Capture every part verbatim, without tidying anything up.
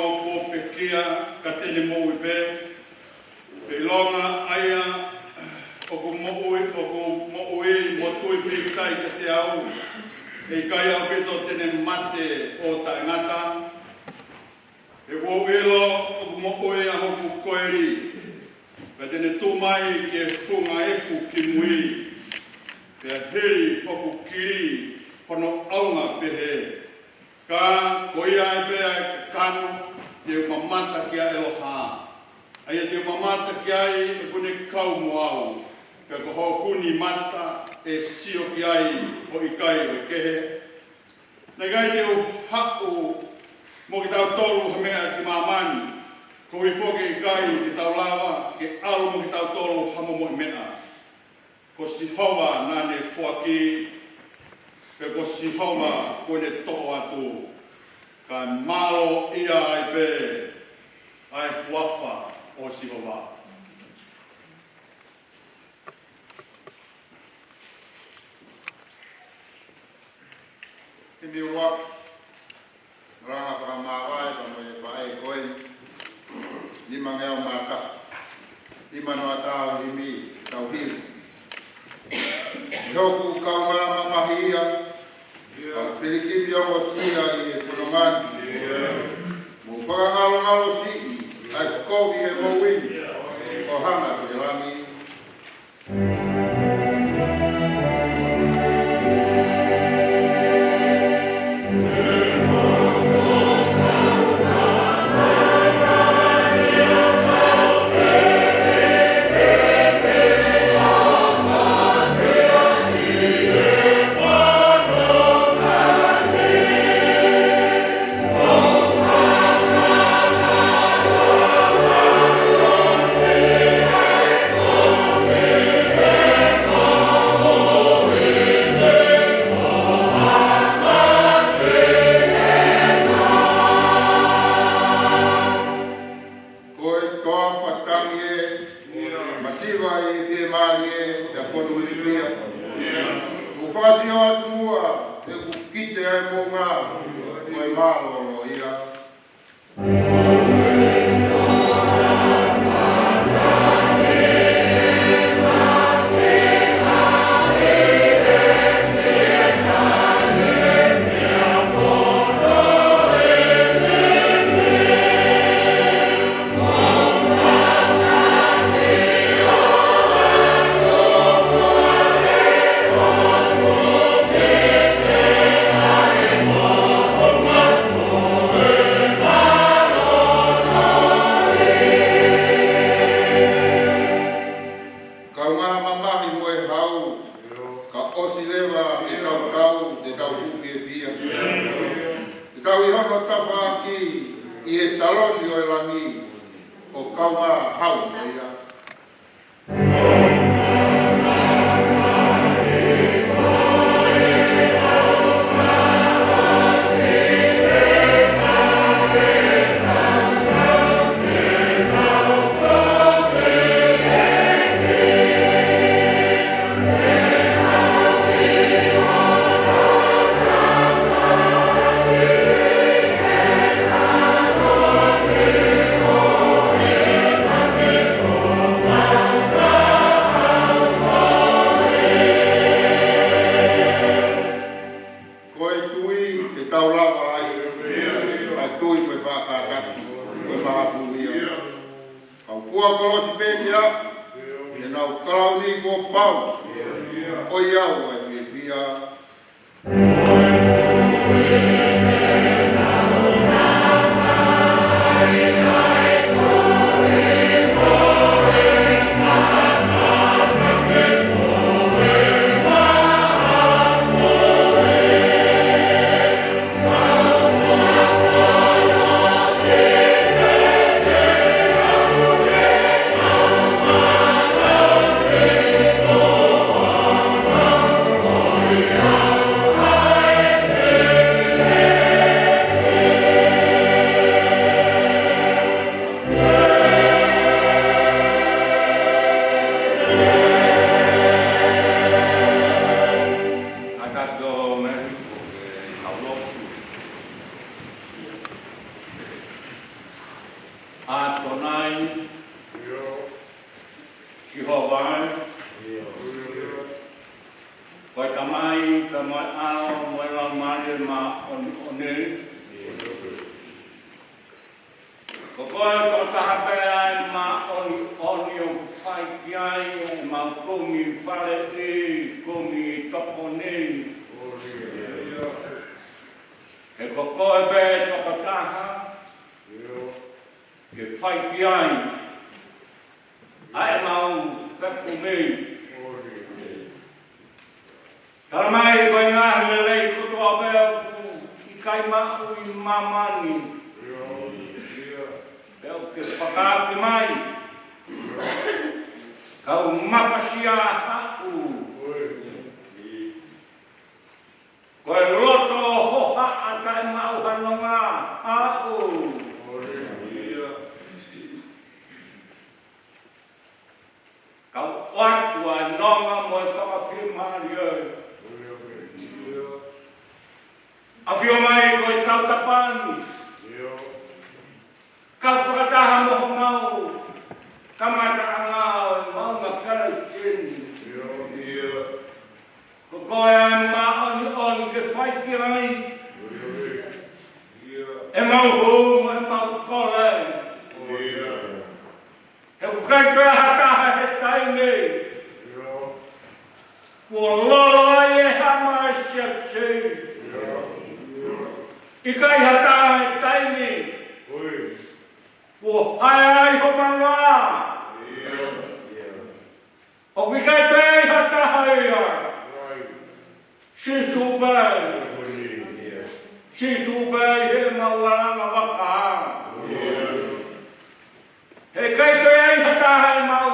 ʻOku pekia ka te ne moʻui pē. Pea ʻilonga ʻa ia ʻoku moʻui, ʻoku moʻui mo tui pīkitai kiate au, ʻe ʻikai ʻaupito te ne mate ʻo taʻengata. He ʻoku ou ʻilo ʻoku moʻui ʻa hoku koeli, pea te ne tuʻu mai ki he funga efu kimui, pea hili hoku kili hono ʻaonga pehē. Ka ko ia ai pē ʻa e kakano te u mamata ki ai, ʻElohā. ʻA ia te u mamata ki ai ʻoku ne kau mo au, pea ko hoku nima ʻe sio ki ai ʻo ʻikai ʻo kehe. Naʻe ʻikai te u haʻu mo kitautolu ha meʻa ki māmani, koeʻuhi foki ʻe ʻikai te tau lava ke ʻalu mo kitautolu ha momoʻi meʻa. Ko Sihova naʻa ne foaki, pea ko Sihova kuo ne toʻo atu, kae mālōʻia ai pē ʻa e huafa ʻo Sihova. Himi ʻuluaki, malanga fakamāvae pea mo e faʻē ko eni. Nima ngeau mā taha. Nima noa taha himi, tau himi. ʻE hoku kaungā mamahi ia, kau pilikimi ongosia ʻi he fononga ni. Mou fakangalongalo siʻi ʻa e kovi ʻi he moʻui ni, ʻo hanga ki he langi. Ko e toafa tangi ē, masiva ʻi he fiemālie, pea fonu ilifia. ʻOku fakasio atu muʻa, ʻeku kite ai moʻunga, ko e mālōlō ia. Kaungā mamahi mo e hau, ka ʻosi leva e tautau, te tau fuʻu fiefia. Te tau ʻi hono tafaʻaki ʻi he taloni ʻo e langi, ʻo kaungā hau mo ia. Ko e tui te tau lava ai, ʻa e tui ko e fakakātaki, ko e mahafu ia. Kau fua kolosi pē kia, te nau kalauni kuo pau, ʻoiauē ʻa e fiefia. ʻAtonai, Sihova, ko e Tamai, pea mo e ʻAlo, mo e Laumālie Māʻoniʻoni. Ko koe tokotaha pē ʻa e māʻoniʻoni ʻoku fai ki ai ʻemau kumi faleʻi, kumi tokoni. He ko koe pē tokotaha ke fai ki ai ʻa ʻemau fekumi. Tala mai ko e ngaahi lelei kotoa pē ʻoku ʻikai maʻu ʻi māmani, pea ʻoku ke fakaafe mai, kau mafasia haʻu. Ko e loto hohaʻa taʻemaʻu ha nonga haʻu. Kau ʻoatu ʻa e nonga mo e fakafiemālie. ʻAfio mai ko e tautapa ni. Kau fakataha mo homau kamataʻanga ʻo e maʻunga Kalisitiane. Ko koe ʻa e māʻoniʻoni ke fai ki ai ʻemau hū mo ʻemau kole. He ʻoku ʻikai toe ʻi ai ha taha he taimi ni kuo lolo ai e hama ʻa e siasi. ʻIkai ha taha he taimi ni kuo haea ai homau vā. ʻOku ʻikai toe ʻi ai ha taha ia. Sīsū pē. Sīsū pē ʻi heʻemau alanga vaka. He ʻikai toe ʻi ai ha taha ʻemau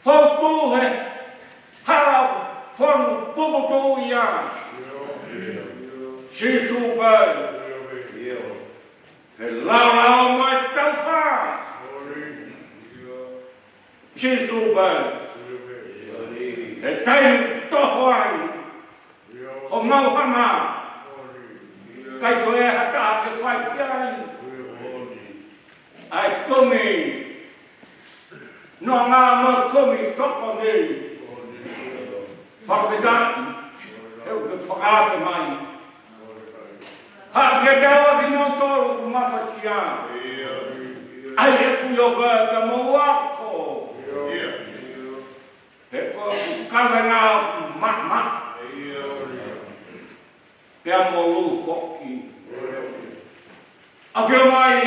fautu he hala fonu puputuʻu ia. Sīsū pē. He laolao mo e taufā. Sīsū pē. He taimi toho ai homau hama, ʻikai toe ʻi ai ha taha ke fai ki ai ʻa e kumi nonga mo e kumi tokoni. Fakafetaʻi he ʻoku ke fakaafe mai. Haʻu ke tauʻaki kimoutolu ʻoku mafasia, ʻai ʻeku ʻio ko e ka mou ako. He ko ʻeku kavenga ʻoku maʻamaʻa, pea molu foki. ʻAfio mai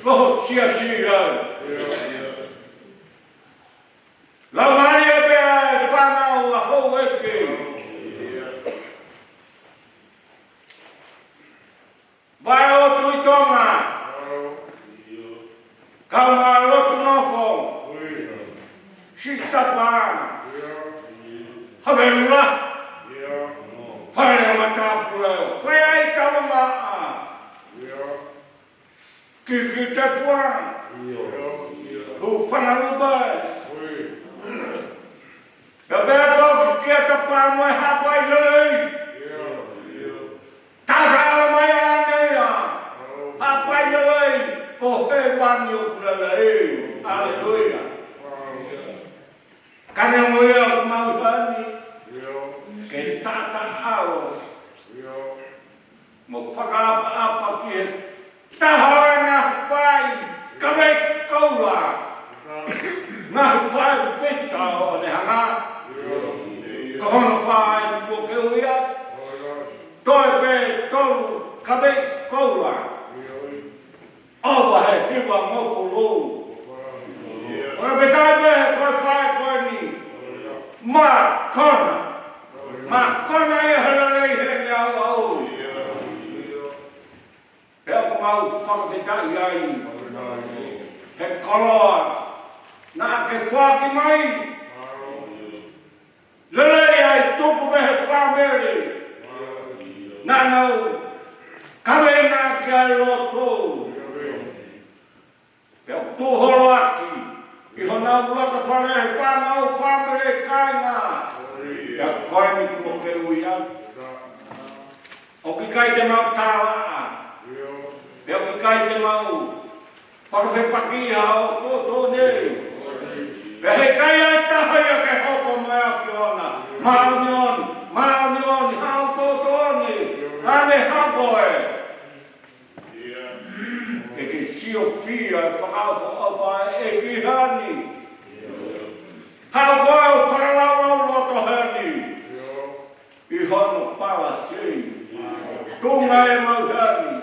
ko ho siasi ai. Laumālie pē ʻa e fānau ʻa houʻeiki. Vaʻe ʻo Tuʻi Tonga, kaungā lotu nofo, Siʻi Tapa, Havelula, Fale Matāpule, Fale Aitaunga, Kilikitefua, Hūfanga Lupe, pea pea ko ki kia Tapa mo e Haʻapai Lelei. Tata ala mai ane ia. Haʻapai Lelei, ko he vani ʻoku lelei. Haleluia. Ka ne mo ia ʻoku mau vani. Ke tata alo. Mo fakaʻapaʻapa ki he taha ʻo e ngaahi fai kavei koula. Ngaahi fai fita ʻo ne hanga. Ko hono fai kuo ke uia. Toe pē tolu kavei koula. ʻOua he hiva ngofulu. ʻOku pē taimi he ko e fai ko eni. Mākona. Mākona ia he lelei he ʻaho. Pea ʻoku mau fakafetaʻi ai he koloa naʻa ke foaki mai. Lelei ai tuku mei he fāmili naʻa nau kaveinga ki ai lotu. Pea ʻoku tuʻu holo ʻaki ʻi honau loto fale he fānau, fāmili, kāinga. Pea ko eni kuo ke ui au. ʻOku ʻikai te mau tālaʻa. Pea ʻoku ʻikai te mau fakafepakiʻi ha ʻotu ʻotu nei. Pea heʻikai ʻi ai ha taha ia ke hoko mai ʻa e ʻAfiona. Māʻoniʻoni, māʻoniʻoni, ha ʻotu ʻotu nei. ʻAne hako ē. Ke ke siofia e fakaʻofoʻofa ʻa e ʻEiki heni. Hako ē ʻo fakalaulauloto heni. ʻI hono palasi. Tuʻunga ʻemau heni.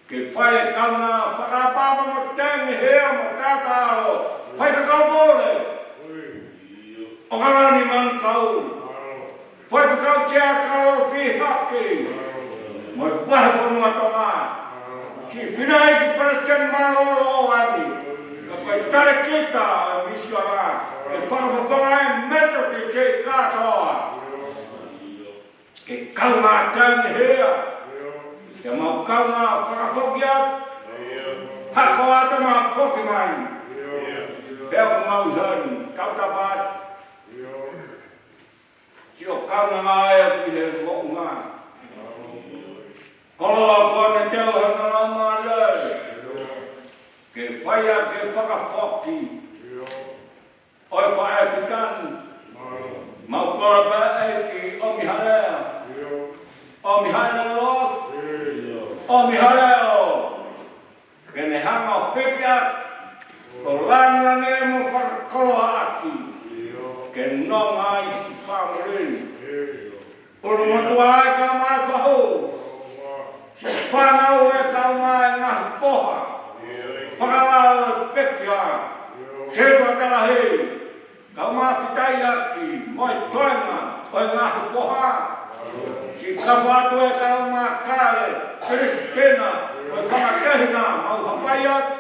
Ke fai e kaunga fakaʻapaʻapa mo Tengihea mo Tatalo. Faifekau Pule. ʻOkalani Manukau. Faifekau Siakalo Fihaki. Mo e Vahefonua Tonga. Siʻi Fineʻeiki Palesiteni Mālōlō ʻo ʻAni. Ka ko e talēkita ʻa e misiona. Ke fakafofonga e Metotisi kātoa. Ke kaunga Tengihea. Ke mau kaunga fakafoki atu. Hako atu mo foki mai. Pea ko mau heni, tautapa atu. Siʻo kaunga mai ʻa e ʻEiki he moʻunga. Koloa ko ʻene teu he ngala male. Ke fai ʻa e fakafoki. ʻOi faʻē fitani. Mau kole pē ʻEiki ʻomi ha lea. ʻOmi ha lea lotu. ʻOmi ha lea ʻo. Ke ne hanga ʻo hiki atu. Ko langilangi mo fakakoloaʻaki. Ke nonga ai siʻi fāmili. ʻUlumotuʻa ʻa e kaungā fahu. Siʻi fānau ʻa e kaungā ngaahi foha. Fakalao e pekia. Sepa talahi. Kaungā fetaulaki mo e toenga ʻo e ngaahi foha. Siʻi kafa atu e kaungā kale. Peresiteni mo e fanga tehina mau hapai atu.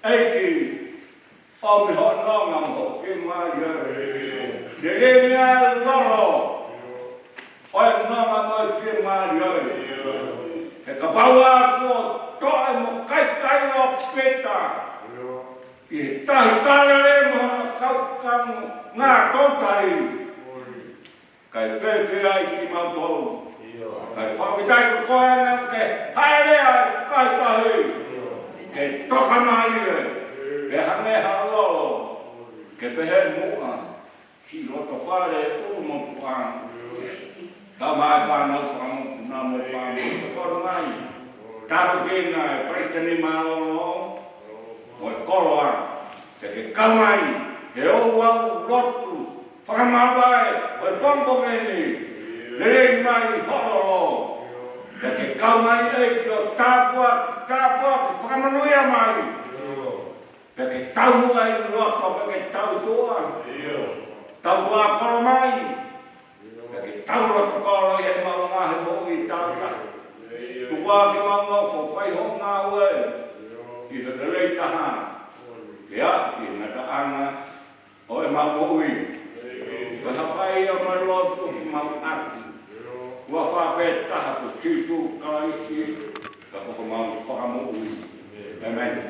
ʻEiki, ʻomi hoʻo nonga mo hoʻo fiemālie. Lelei ʻa e lolo ʻo e nonga mo e fiemālie. He kapau ʻa kuo toʻe mo kaikaila ʻa Pita ʻi he tahi Kāleli mo hono kau kaungā toutai. Kae fēfē ai kimautolu? ʻIo. Kae fakafetaʻi ko koe naʻa ke hāʻele ai ki he kautahi. ʻIo. Ke toka mai ē. Pea hangē ha lolo. Ke pehē muʻa. Ki loto fale ʻulumotuʻa. Ka mai fānau fānau na mo fānau. Ko mai. Tāpuekina e Palesiteni Mālōlō. Mo e koloa. Ke ke kau mai. He ʻoku ou lotu. Fakamāvae, ʻo e pongipongi ni, lelei mai hoʻo lolo. Pea ke kau mai ʻEiki ʻo tāpuaki, tāpuaki, fakamonūʻia mai. Pea ke tau muʻa ʻi loto, pea ke tau tuʻa. Tau tuʻa kolo mai. Pea ke tau loto kolo ʻi heʻemau ngaahi moʻui tau taha. Tuku ā ke mau nofo fai hoʻo ngāue. ʻI he lelei taha. Pea, ʻi he ngataʻanga. ʻO ʻemau moʻui. Ko e hapai ia mo e lotu ki mau ʻaki. Huafa pē taha ko Sīsū Kalaisi, ka ko homau Fakamoʻui. ʻĒmeni.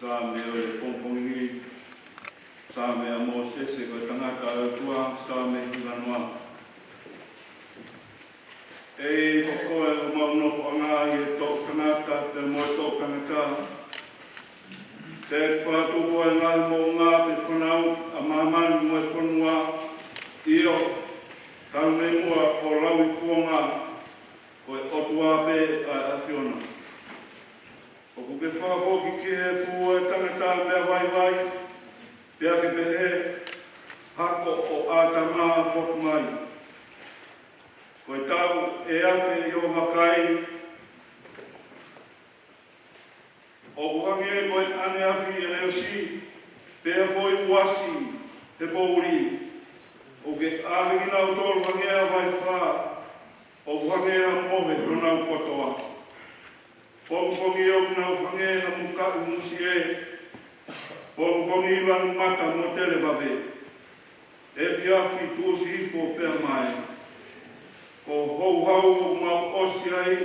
Saame ʻo e pongipongi ni, Saame ʻa Mōsese ko e tangata ʻa e ʻOtua, Saame hivanoa. ʻEiki, ko koe ʻoku mau nofoʻanga ʻi he toʻutangata pea mo e toʻutangata. Te ke fakatupu ʻa e ngaahi moʻunga pea fanauʻi ʻa māmani mo e fonua. ʻIo, talu mei muʻa ʻo lauikuonga, ko e ʻOtua pē ʻa e ʻAfiona. ʻOku ke fakafoki ki he efu ʻo e tangata meʻa vaivai, pea ke pehē, Hako ʻo ʻĀtama, foki mai. Ko e taʻu ʻe afe ʻi hoʻo vakai, ʻoku hangē ko e ʻaneafi ʻi he leʻosi, pea foʻi uasi he poʻuli. ʻOku ke ʻave kinautolu hangē ha vaifā, ʻoku hangē ha mohe honau kotoa. Pongipongi ʻoku nau hangē ha mukaʻi musie, pongipongi lanu mata mo tele vave. Efiafi tuʻusi hifo pea mae. Ko houhau ʻoku mau ʻosi ai,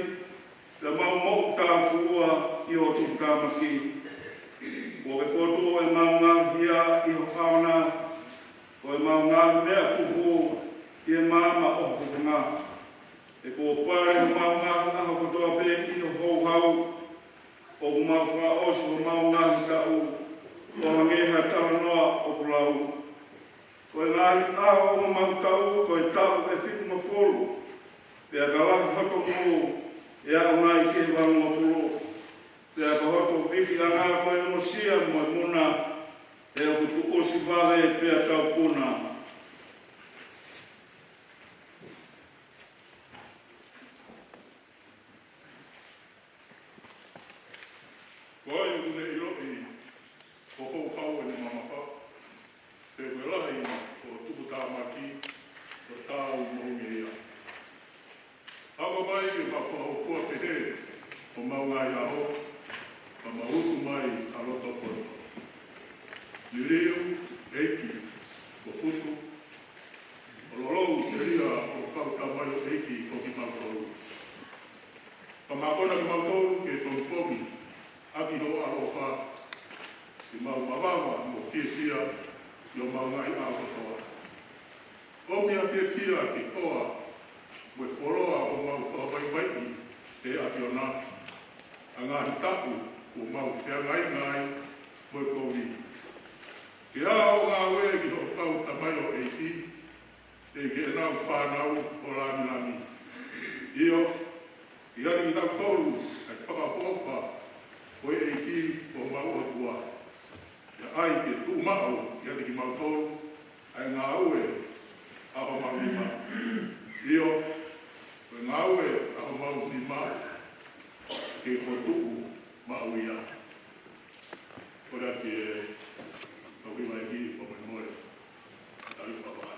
pea mau moʻutāfuʻua ʻi hoʻo tuputāmaki. Kuo ke fokotuʻu ʻemau ngaahi hia ʻi ho ʻao na, ko ʻemau ngaahi meʻa fufū ʻi he maama ʻo ho fofonga. He kuo pale homau ngaahi ʻaho kotoa pē ʻi ho houhau, ʻoku mau fakaʻosi homau ngaahi taʻu ʻo hangē ha talanoa ʻoku lau. Ko e ngaahi ʻaho ʻo homau taʻu ko e taʻu ʻe fitungofulu, pea ka lahi hoto ngū ʻe aʻu nai ki he valungofulu, pea ko hoto vikiʻanga ko e ongosia mo e muna, he ʻoku tuʻusi vave pea taupuna. Ko ai ʻoku ne ʻiloʻi ko houhau ʻene mamafa, pe ko e lahi ʻo tuputāmaki, ko e taau mo ia. Hoko mai ke mau fakahōifua pehē homau ngaahi ʻaho, ka mau utu mai ʻa loto poto. Liliu, ʻEiki, ko Futu, ʻo lolou telia ʻo kau tamaioʻeiki ko kimautolu. Ka mākona kimautolu ke pongipongi ʻaki ho ʻaloʻofa, ke mau mavava mo fiefia ʻi homau ngaahi ʻaho kotoa. ʻOmi ʻa e fiefia ke koa mo e fuoloa ʻo mau fakavaivaiʻi ʻe he ʻAfiona ʻa e ngaahi taʻu kuo mau feangainga ai mo e kovi. Ke ʻā ʻo ngāue ki hoʻo kau tamaioʻeiki, ʻEiki, ʻenau fānau ʻo langilangi. ʻIo, ʻiate kinautolu ʻa e fakaʻofoʻofa ʻo e ʻEiki ko homau ʻOtua. ʻIo, ʻai ke tuʻu maʻu ʻiate kimautolu ʻa e ngāue ʻa homau nima. ʻIo, ko e ngāue ʻa homau nima ke fokotuʻu maʻu ia. Kole atu ki he kau hiva ʻEiki, fakamolemole. Tau fakahāʻele.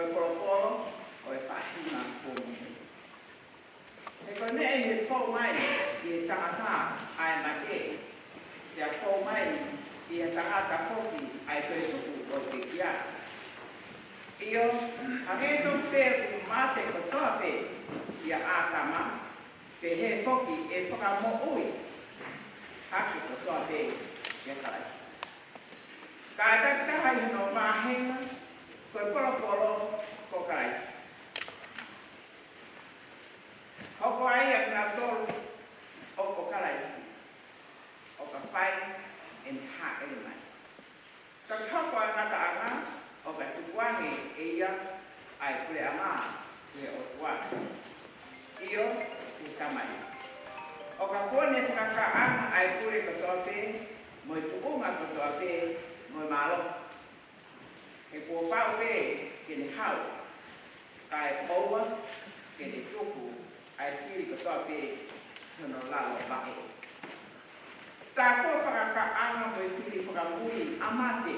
Ko e polopolo ʻo e faʻahinga kuo moʻui. He ko e meʻa ʻi he fou mai ʻi he tangata ʻa e mate, pea fou mai ʻi he tangata foki ʻa e toetuʻu ʻo e pekia. ʻIo, hangē tofu pē ʻoku mate kotoa pē ʻia ʻĀtama, pehē foki ʻe fakamoʻui hake kotoa pē ʻia Kalaisi. Ka ʻe taki taha ʻi hono vāhenga, ko e polopolo ko Kalaisi. Hoko ai ʻa kinautolu ʻoku ʻo Kalaisi, ʻo ka fai ʻene hāʻele mai. Ka ke hoko ʻa e ngataʻanga, ʻo ka tukuange ʻe ia ʻa e puleʻanga ʻi he ʻOtua. ʻIo, ʻe Tamai. ʻO ka kuo ne fakakakaʻanga ʻa e pule kotoa pē, mo e tuʻunga kotoa pē, mo e mālohi. He kuo pau pē ke ne hau, kae ʻoua ke ne tuku ʻa e fili kotoa pē hono lalo vaʻe. Tā ko e fakakakaʻanga mo e fili fakamui ʻa mate.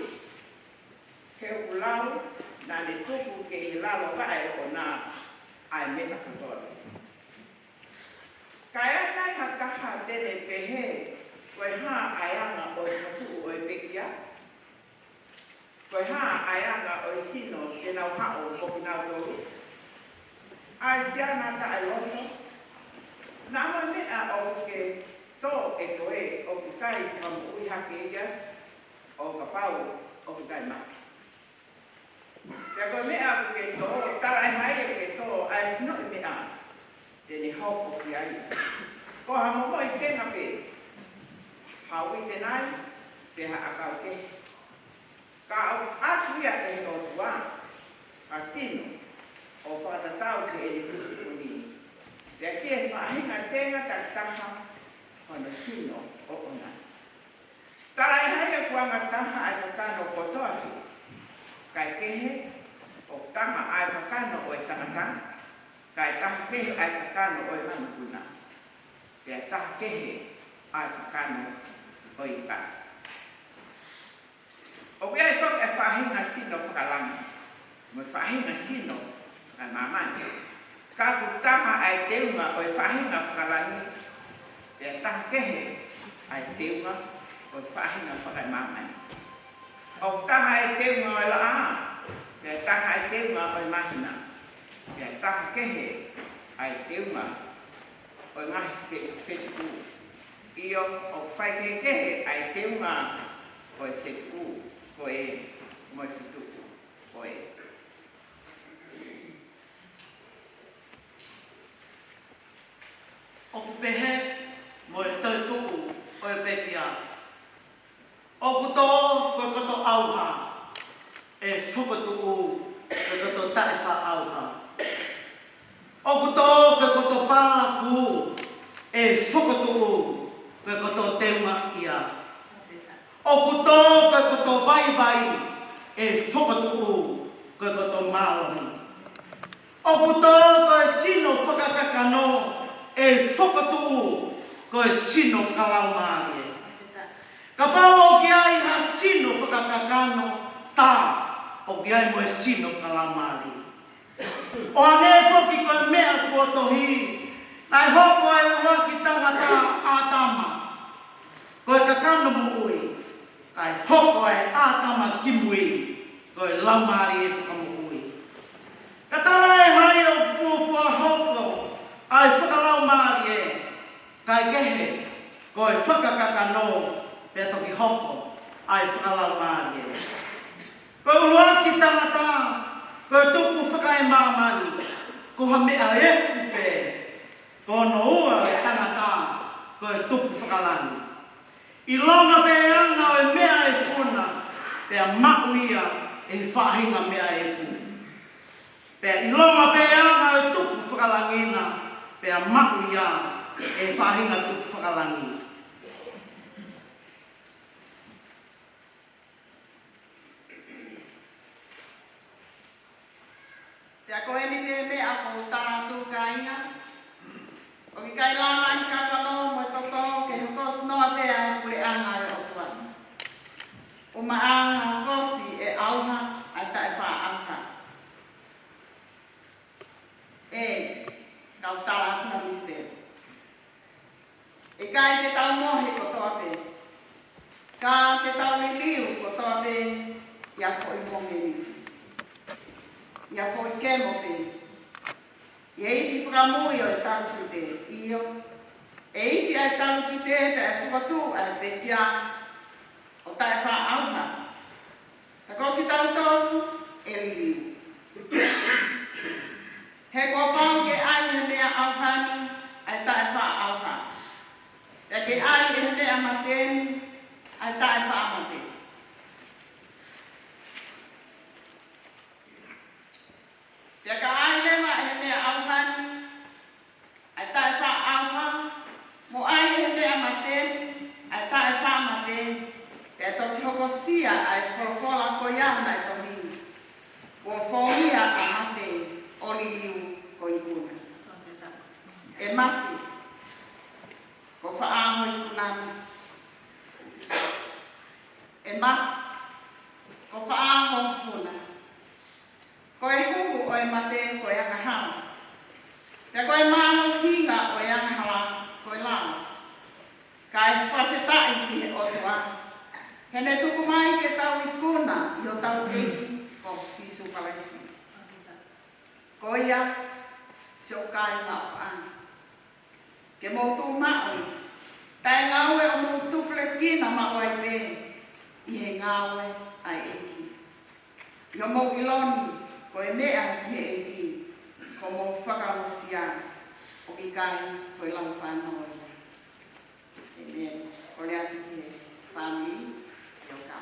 He ʻoku lau naʻa ne tuku ki he lalo vaʻe ʻoʻona ʻa e meʻa kotoa pē. Ka ʻi ai nai ha taha te ne pehē, ko e hā ʻa e anga ʻo e fokotuʻu ʻo e pekia? Ko e hā ʻa e anga ʻo e sino te nau haʻo mo kinautolu? ʻA e siana taʻeloto, naʻa mo e meʻa ʻoku ke tō ʻe koe ʻoku ʻikai fakamoʻui hake ia, ʻo kapau ʻoku ʻikai mate. Pea ko e meʻa ʻoku ke tō, talaʻehai ʻoku ke tō ʻa e sinoʻi meʻa te ne hoko ki ai. Ko ha momoʻi tenga pē, ha uite nai, pe ha ʻakau kehe. Ka ʻoku ʻatu ia ʻe he ʻOtua, ka sino, ʻo fakatatau ki heʻene tuʻutuʻuni. Pea ki he faʻahinga tenga takitaha, hono sino ʻoʻona. Talaʻehai ʻoku anga taha ʻa e kakano kotoa pē. Kae kehe, ʻoku taha ʻa e kakano ʻo e tangata, kae taha kehe ʻa e kakano ʻo e manupuna. Pea taha kehe ʻa e kakano ʻo e ika. ʻOku ʻi ai foki e faʻahinga sino fakalangi, mo e faʻahinga sino fakamāmani. Ka ʻoku taha ʻa e teunga ʻo e faʻahinga fakalangi, pea taha kehe ʻa e teunga ʻo e faʻahinga fakamāmani. ʻOku taha ʻa e teunga ʻo e laʻā, pea taha ʻa e teunga ʻo e māhina, pea taha kehe ʻa e teunga ʻo e ngaahi fe-, fetuʻu. ʻIo, ʻoku faikehekehe ʻa e teunga ʻo e fetuʻu ko ē mo e fetuʻu ko ē. ʻOku pehē mo e toetuʻu ʻo e pekia. ʻOku tō ko e koto ʻauha, ʻe fokotuʻu ko e koto taʻefaʻaʻauha. ʻOku tō ko e koto palaku, ʻe fokotuʻu ko e koto teungaʻia. ʻOku tō ko e koto vaivai, ʻe fokotuʻu ko e koto mālohi. ʻOku tō ko e sino fakakakano, ʻe fokotuʻu ko e sino fakalaumālie. Kapau ʻoku ʻi ai ha sino fakakakano, tā ʻoku ʻi ai mo e sino fakalaumālie. ʻO hangē foki ko e meʻa kuo tohi, naʻe hoko ʻa e ʻuluaki tangata ʻo ʻĀtama ko e kakano moʻui, kae hoko ʻa ʻĀtama kimui ko e laumālie fakamoʻui. Ka talaʻehai ʻoku fuofua hoko ʻa e fakalaumālie, kae kehe, ko e fakakakano pea toki hoko ʻa e fakalaumālie. Ko e ʻuluaki tangata ko e tupu fakaemāmani, ko ha meʻa efu pē. Ko hono ua e tangata ko e tupu fakalangi. ʻIlonga pē ʻa e anga ʻo e meʻa efu na, pea maʻu ia ʻe he faʻahinga meʻa efu. Pea ʻilonga pē ʻa e anga ʻo e tupu fakalangi na, pea maʻu ia ʻe he faʻahinga tupu fakalangi. Pea ko eni pē meʻa ʻoku ou tala atu, kāinga, ʻoku ʻikai lava ʻa e kakano mo e toto ke hokosi noa pē ʻa e puleʻanga ʻo e ʻOtua. ʻUmaʻā hokosi ʻe he ʻauha ʻa e taʻefaʻaʻauha. ʻi ha foʻi kemo pē, ʻi he ifi fakamui ʻo e talupite, ʻio, ʻe ifi ʻa e talupite pea ʻe fokotuʻu ʻa e pekia ʻo taʻefaʻaʻauha, ka ko kitautolu ʻe liliu. He kuo pau ke ʻai ʻe he meʻa ʻauha ni ʻa e taʻefaʻaʻauha, pea ke ʻai ʻe he meʻa mate ni ʻa e taʻefaʻamate. Pea ka ʻai leva ʻe he meʻa ʻauha ni ʻa e taʻefaʻaʻauha, mo ʻai ʻe he meʻa mate ni ʻa e taʻefaʻamate, pea toki hokosia ʻa e folofola ko ia naʻe tohi, kuo fou ia ʻa mate ʻo liliu ko ikuna. ʻE mate, ko fē ho ikuna na? ʻE mate, ko fē ho ikuna? Ko e huhu ʻo e mate ko e angahala, pea ko e mālohinga ʻo e angahala ko e lao. Kae fakafetaʻi ki he ʻOtua, he ne tuku mai ke tau ikuna ʻi hotau ʻEiki ko Sīsū Kalaisi. Ko ia, siʻoku kāinga ʻofaʻanga, ke mou tuʻu maʻu, taʻengaue ʻo mou tupulekina maʻu ai pē ʻi he ngāue ʻa e ʻEiki, ʻi hoʻomou ʻilo ni ko e meʻa ki he ʻEiki ko hoʻomou fakaongosia, ʻoku ʻikai ko e lau fānau ia. ʻĒmeni. Kole atu ki he fāmili ke ʻoka.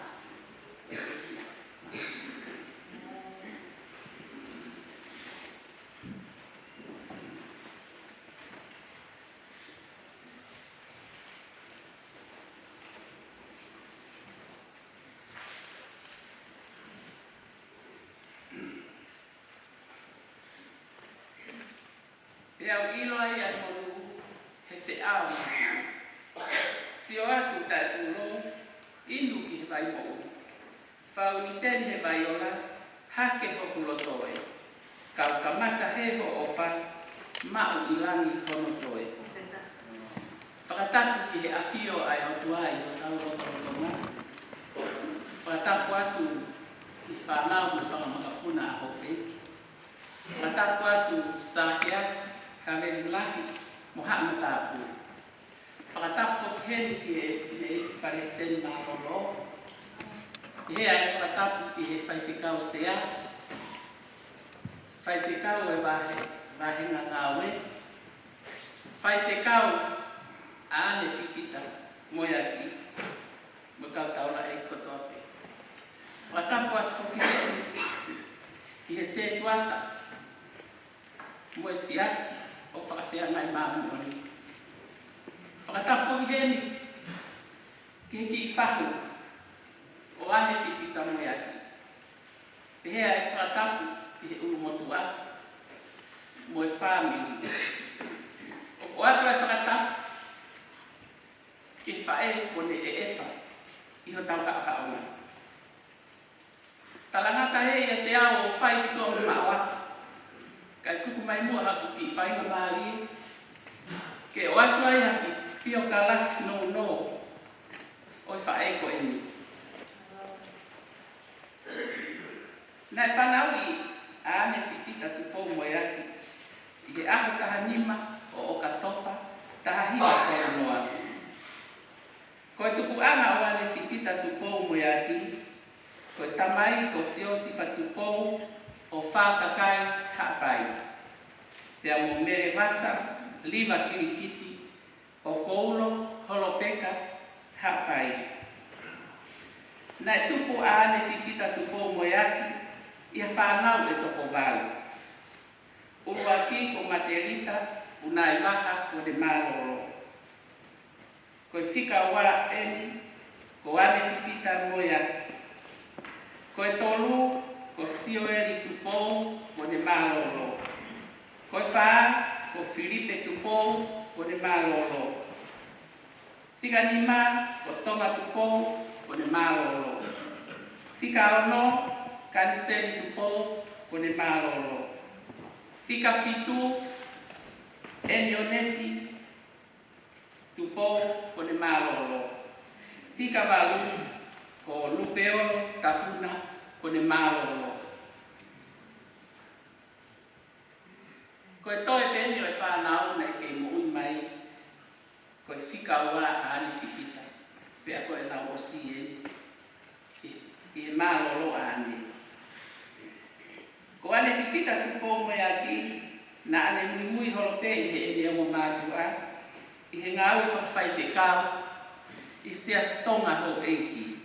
Pea u ʻilo ai ʻa e monū he feʻao. Sio atu taʻepūlou, inu ki he vai moʻui. Fau ʻi teni he vai ola, hake hoku loto ē. Kau kamata he hoʻo ʻofa, maʻu ʻi langi hono toe. Fakatapu ki he ʻafio ʻa e ʻOtua ʻi hotau lotolotonga. Fakatapu atu ki he fānau mo e fanga makapuna ʻa hoku ʻEiki. Fakatapu atu Sākeasi, Havelu Lahi, mo haʻa matāpule. Fakatapu foki heni ki he, ki he ʻEiki Palesiteni Mālōlō. Pehē ʻa e fakatapu ki he faifekau sea, faifekau ʻo e vahe, vāhenga ngāue, faifekau ʻAne Fifita Moeaki, mo e kau taulaʻeiki kotoa pē. Fakatapu atu foki heni ki he setuata mo e siasi ʻo Fakafeangai Māʻoniʻoni. Fakatapu foki heni ki he kiʻi fahu ʻo ʻAne Fifita Moeaki. Pehē ʻa e fakatapu ki he ʻulumotuʻa mo e fāmili. ʻOku ʻoatu ʻa e fakatapu ki he faʻē kuo ne ʻeʻepa ʻi hotau haʻohaʻonga. Talangata ē ʻiate au ʻo fai ki tuʻa mo maʻu atu. Kae tuku mai muʻa haku kiʻi faingamālie ke ʻoatu ai ha kiʻi piokalafi nounou ʻo e faʻē ko eni. Naʻe fanauʻi ʻa ʻAne Fifita Tupou Moeaki ʻi he ʻaho taha nima ʻo ʻOkatopa, taha hiva tolu noa. Ko e tupuʻanga ʻo ʻAne Fifita Tupou Moeaki, ko e tamai ko Siosifa Tupou ʻo Fakakai, Haʻapai, pea mo Mele Vasa Liva Kilikiti ʻo Koulo, Holopeka, Haʻapai. Naʻe tupu ʻa ʻAne Fifita Tupou Moeaki ʻi ha fānau ʻe toko valu. ʻUluaki ko Matelita Unaivaha Kuonemālōlō. Ko e fika ua eni ko ʻAne Fifita Moeaki. Ko e tolu ko Sioeli Tupou Kuonemālōlō. Ko e fā ko Filipe Tupou Kuonemālōlō. Fika nima ko Tonga Tupou Kuonemālōlō. Fika ono Kaniseli Tupou Kuonemālōlō. Fika fitu Enioneti Tupou Kuonemālōlō. Fika valu ko Lupeolo Tafuna Kuonemālōlō. Ko e toe pē ʻeni ʻo e fānau naʻe kei moʻui mai, ko e fika ua ʻa ʻAne Fifita, pea ko ʻenau ʻosi ʻeni ʻi, ʻi he mālōlō ʻa ʻAne. Ko ʻAne Fifita Tupou Moeaki, naʻa ne muimui holo pē ʻi heʻene ongo mātuʻa ʻi he ngāue fakafaifekau ʻi he Siasi Tonga Houʻeiki.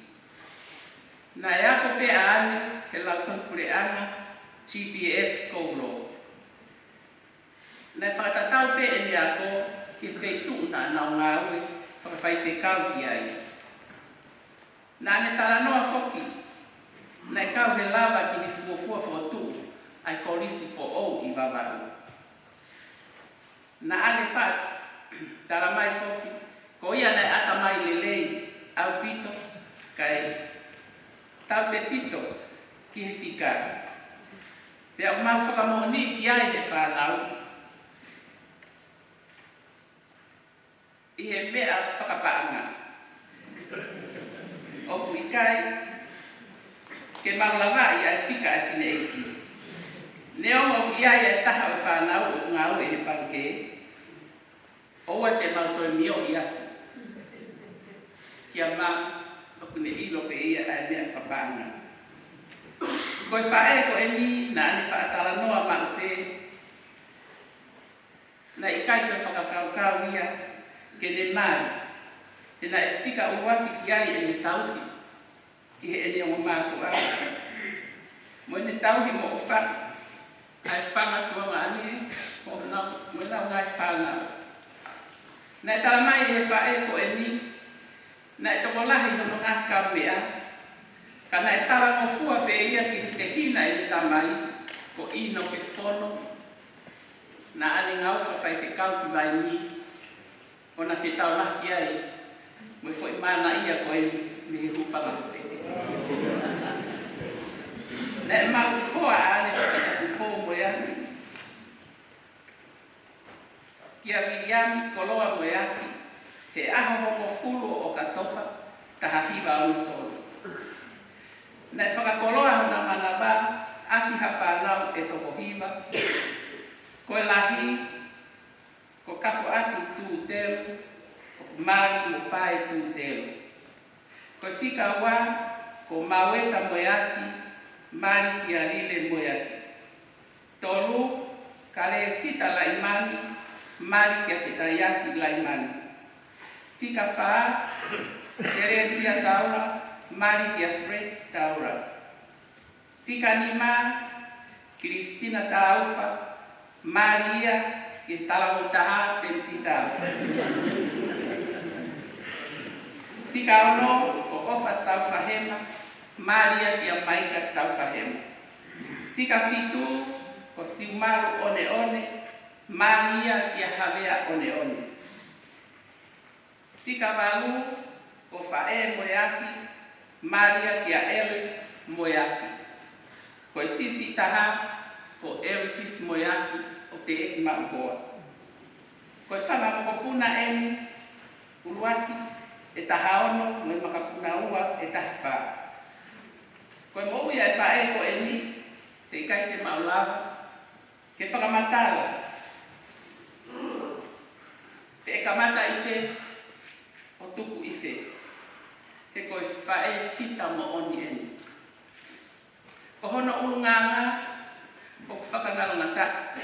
Naʻe ako pē ʻa ʻAne he Lautohi Puleʻanga, G B S Koulō. Naʻe fakatatau pē ʻene ako ki he feituʻu naʻa nau ngāue fakafaifekau ki ai. Naʻa ne talanoa foki naʻe kau he lava ki he fuofua fokotuʻu ʻa e Kolisi Foʻou ʻi Vavaʻu. Naʻa ne faʻa talamai foki ko ia naʻe ʻatamai lelei ʻaupito kae tautefito ki he fika. Pea ʻoku mau fakamoʻoni ki ai he fānau ʻi he meʻa fakapaʻanga. ʻOku ʻikai ke mau lavaʻi ʻa e fika ʻa e fineʻeiki. Neongo ʻoku ʻi ai ʻa e taha ʻo e fānau ʻoku ngāue ʻi he paluke, ʻoua te mau toe mioʻi atu kia mau, ʻoku ne ʻilo pē ia ʻa e meʻa fakapaʻanga. Ko e faʻē ko ʻeni naʻa ne faʻa talanoa maʻu pē naʻe ʻikai toe fakakaukau ia ke ne mali, he naʻe fika ʻuluaki ki ai ʻene tauhi ki heʻene ongo mātuʻa mo ʻene tauhi mo ʻofa ʻa e fanga tuongaʻane mo ʻenau, mo ʻenau ngaahi fānau. Naʻe talamai ʻe he faʻē ko ʻeni naʻe tokolahi hono ngaahi kaumeʻa, ka naʻe talangofua pē ia ki he tehina ʻene tamai ko ʻInoke Fono. Naʻa ne ngāue fakafaifekau ki Vainī, ʻo na fetaulaki ai mo e foʻi manaia ko ē mei he hūfanga hope. Naʻe maʻu hoa ʻa ʻAne Fifita Tupou Moeaki kia Viliami Koloa Moeaki he ʻaho hongofulu ʻo ʻOkatopa, taha hiva ono tolu. Naʻe fakakoloa hona manava ʻaki ha fānau ʻe toko hiva. Ko e lahi, ko Kafoʻatu Tūtelu, ko Mali mo Pae Tūtelu. Ko e fika ua, ko Maueta Moeaki, mali kia Lile Moeaki. Tolu, Kalesita Laimani, mali kia Fetaiaki Laimani. Fika fā, Kelesia Taula, mali kia Fred Taula. Fika nima, Kilisitina Taufa, mali ia kia Talavou Taha Temisi Taufa. Fika ono, ko ʻOfa Taufahema, mali ia kia Maika Taufahema. Fika fitu, ko Siumalu ʻOneʻone, mali ia kia Havea ʻOneʻone. Fika valu, ko Faʻē Moeaki, mali ia kia Elis Moeaki. Ko e siʻisiʻi taha, ko Eritisi Moeaki, ʻo Teʻeki Maʻukoa. Ko e fanga mokopuna ʻeni, ʻuluaki ʻe taha ono, mo e makapuna ua ʻe taha fā. Ko e moʻui ʻa e faʻē ko ʻeni, heʻikai te mau lava ke fakamatala pe ʻe kamata ʻi fē ʻo tuku ʻi fē. He ko e faʻē fita moʻoni ʻeni. Ko hono ʻulungaanga ʻoku fakangalongataʻa,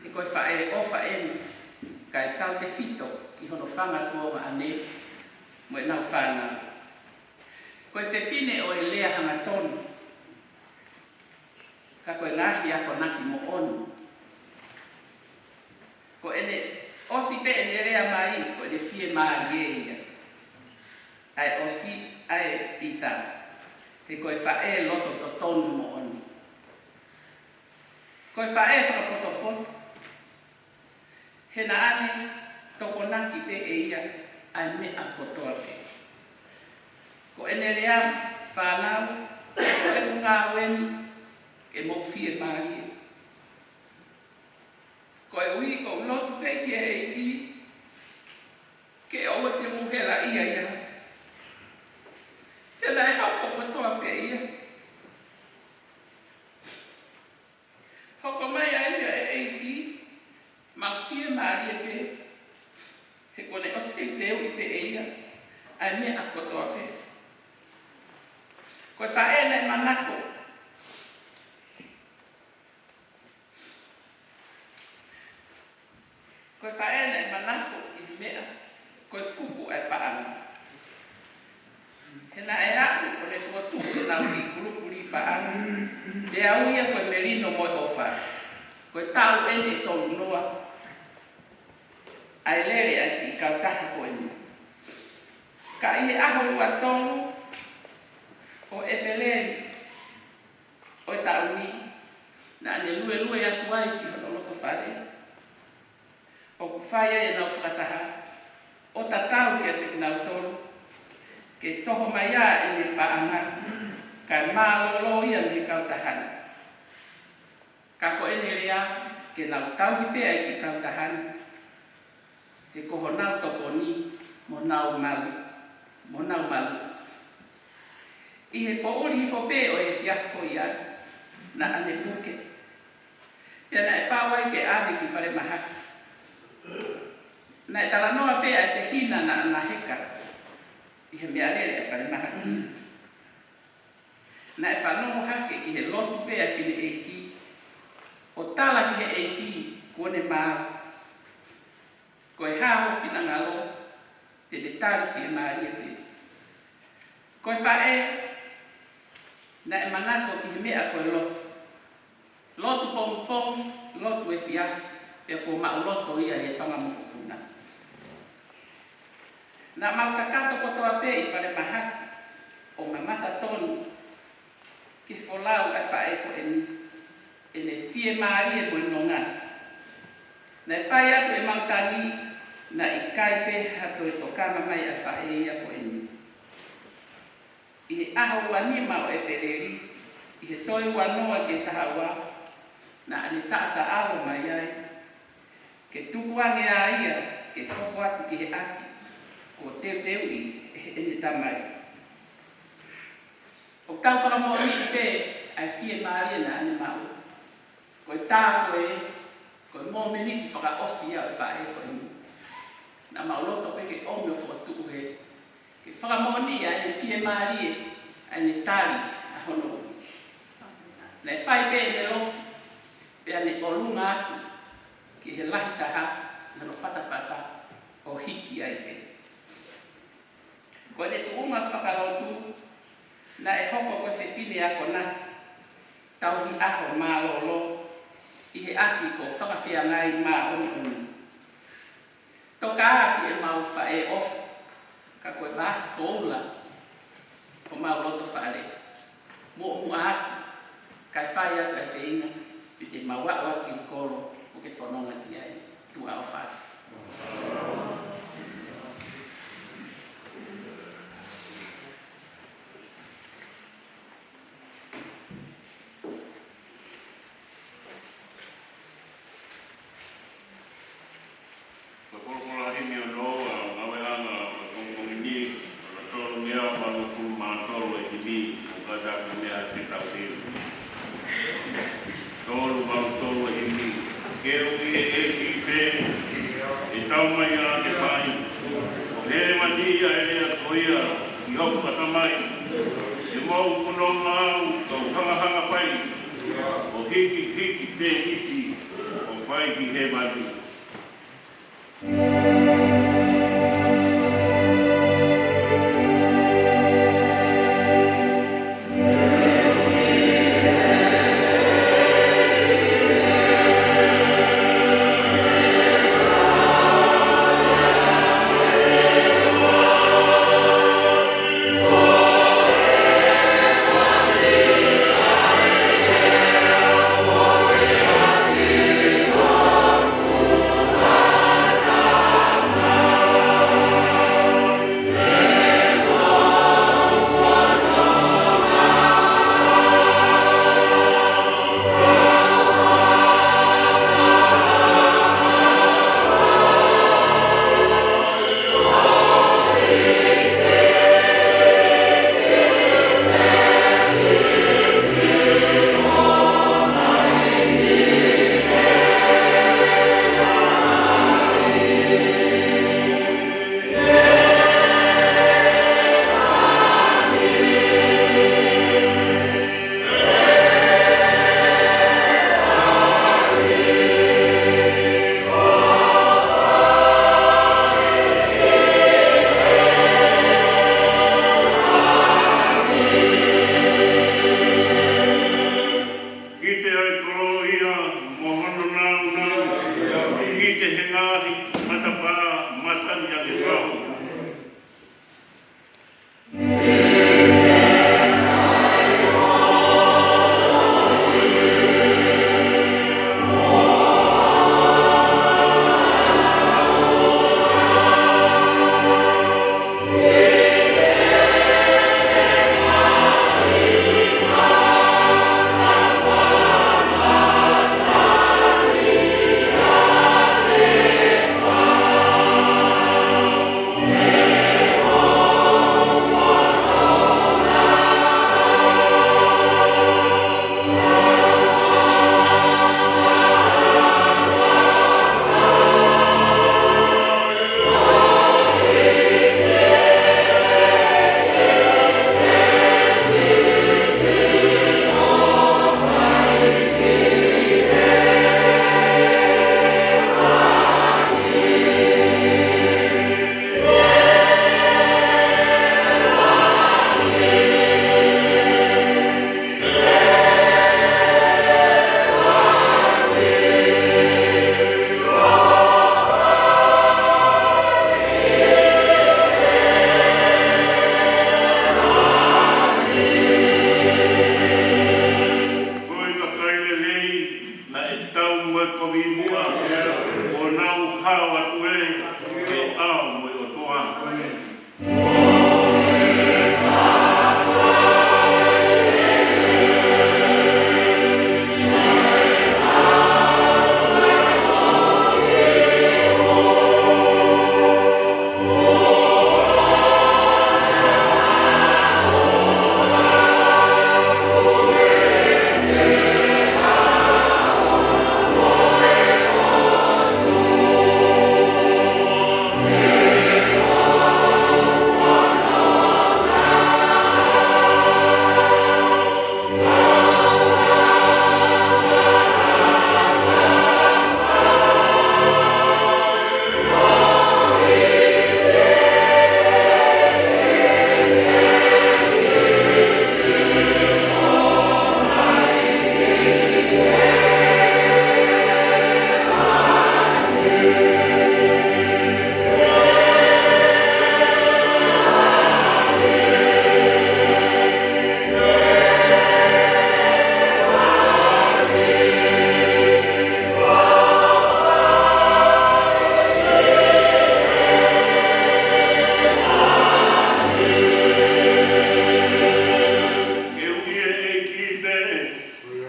he ko e faʻē ʻofa ʻeni, kae tautefito ki hono fanga tuongaʻane mo ʻenau fānau. Ko e fefine ʻo e lea hangatonu, ka ko e ngaahi akonaki moʻoni. Ko ʻene ʻosi pē ʻene lea mai, ko ʻene fiemālie ia. ʻA e ʻosi, ʻa e ʻita. He ko e faʻē loto totonu moʻoni. Ko e faʻē fakapotopoto. He naʻa ne tokonaki pē ʻe ia ʻa e meʻa kotoa pē. Ko ʻene lea, fānau, ko e ngāue ni ke mou fiemālie. Koeʻuhi ʻoku ou lotu pē ki he ʻEiki ke ʻoua te mou helaʻia ia. He naʻe hoko kotoa pē ia. Hoko mai ai ʻa e ʻEiki Faʻē naʻe manako. Ko e faʻē naʻe manako ki he meʻa, ko e kuku ʻa e paʻanga. He naʻe aʻu ʻo ne fokotuʻu ʻenau kiʻi kulupu lī paʻanga, pea ui ia ko e Melino mo e ʻOfa. Ko e taʻu ʻeni ʻe tolu noa ʻa e lele ʻa e kiʻi kautaha ko eni. Ka ʻi he ʻaho ua tolu ʻo ʻEpeleli ʻo e taʻu ni, naʻa ne luelue atu ai ki hono loto fale, ʻoku fai ai ʻenau fakataha, ʻo tatau kiate kinautolu, ke toho mai ʻa ʻene paʻanga, kae mālōlō ia mei he kautaha ni. Ka ko ʻene lea, ke nau tauhi pē ʻa e kiʻi kautaha ni, he ko honau tokoni mo honau malu, mo honau malu. ʻI he poʻuli hifo pē ʻo e efiafi ko ia, naʻa ne puke. Pea naʻe pau ai ke ʻave ki falemahaki. Naʻe talanoa pē ʻa e tehina naʻa na heka ʻi he meʻalele ʻa e falemahaki. Naʻe fanongo hake ki he lotu pē ʻa e fineʻeiki, ʻo tala ki he ʻEiki kuo ne maau. Ko e hā ho finangalo, te ne tali fiemālie pē. Ko e faʻē, naʻe manako ki he meʻa ko e lotu. Lotu pongipongi, lotu efiafi, pea kuo maʻuloto ia ʻe he fanga mokopuna. Naʻa mau kakato kotoa pē ʻi falemahaki, ʻo mamata tonu ki he folau ʻa e faʻē ko eni, ʻene fiemālie mo e nonga. Naʻe fai atu ʻemau tangi, naʻe ʻikai pē ha toe tokanga mai ʻa e faʻē ia ko eni. ʻI he ʻaho ua nima ʻo ʻEpeleli, ʻi he toe ua noa ki he taha ua, naʻa ne taʻataʻalo mai ai, ke tukuange ʻa ia ke hoko atu ki he ʻapi kuo teuteuʻi ʻe heʻene tamai. ʻOku tau fakamoʻoniʻi pē ʻa e fiemālie naʻa ne maʻu. Ko e tā ko ē, ko e mōmeniti fakaʻosi ia ʻo e faʻē ko eni. Naʻa mau loto pē ke ʻomi ʻo fokotuʻu hē, ke fakamoʻoniʻi ʻa ʻene fiemālie, ʻa ʻene tali ʻa hono ui. Naʻe fai pē ʻene lotu, pea ne ʻolunga atu ki he lahi taha, ʻi hono fatafata, ʻo hiki ai pē. Ko ʻene tuʻunga fakalotu, naʻe hoko ko e fefine akonaki, tauhi ʻaho mālōlō, ʻi he ʻapi ko Fakafeangai māʻoniʻoni. Toka ʻasi ʻemau faʻē ʻofa, ka ko e vāsi koula ʻo homau loto fale. Muʻomuʻa atu, kae fai atu ʻa e feinga, pea te mau aʻu atu ki he kolo, ʻo ke fononga ki ai. Tuʻa ʻofa. Ko e kolokola himi ʻo Noa, ngāue ʻanga ʻo e pongipongi ni, ʻo e tolu meʻa ʻo e valu ʻo e pulu mā tolu ʻo e himi, ʻo kātaki meʻa ke tau himi. Tolu valu tolu ʻo e himi. Ke ui ʻe he ʻEiki pē, ʻe tau mai ʻa ke fai. ʻO hēvani ia ʻe lea ko ia, ʻi hoku ʻatamai. ʻE mau fononga au, kau hangahanga fai. ʻO hiki hiki pē iti, ʻo fai ki hēvani.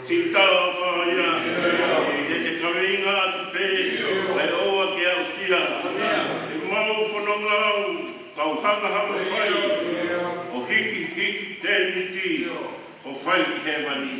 Sitala faia, te te kaveinga atu pē, ʻai ʻoua ke aʻusia. Te mau pononga au, kau hangahanga fai, ʻo hiki hiki tēniti, ʻo fai ki hēvani.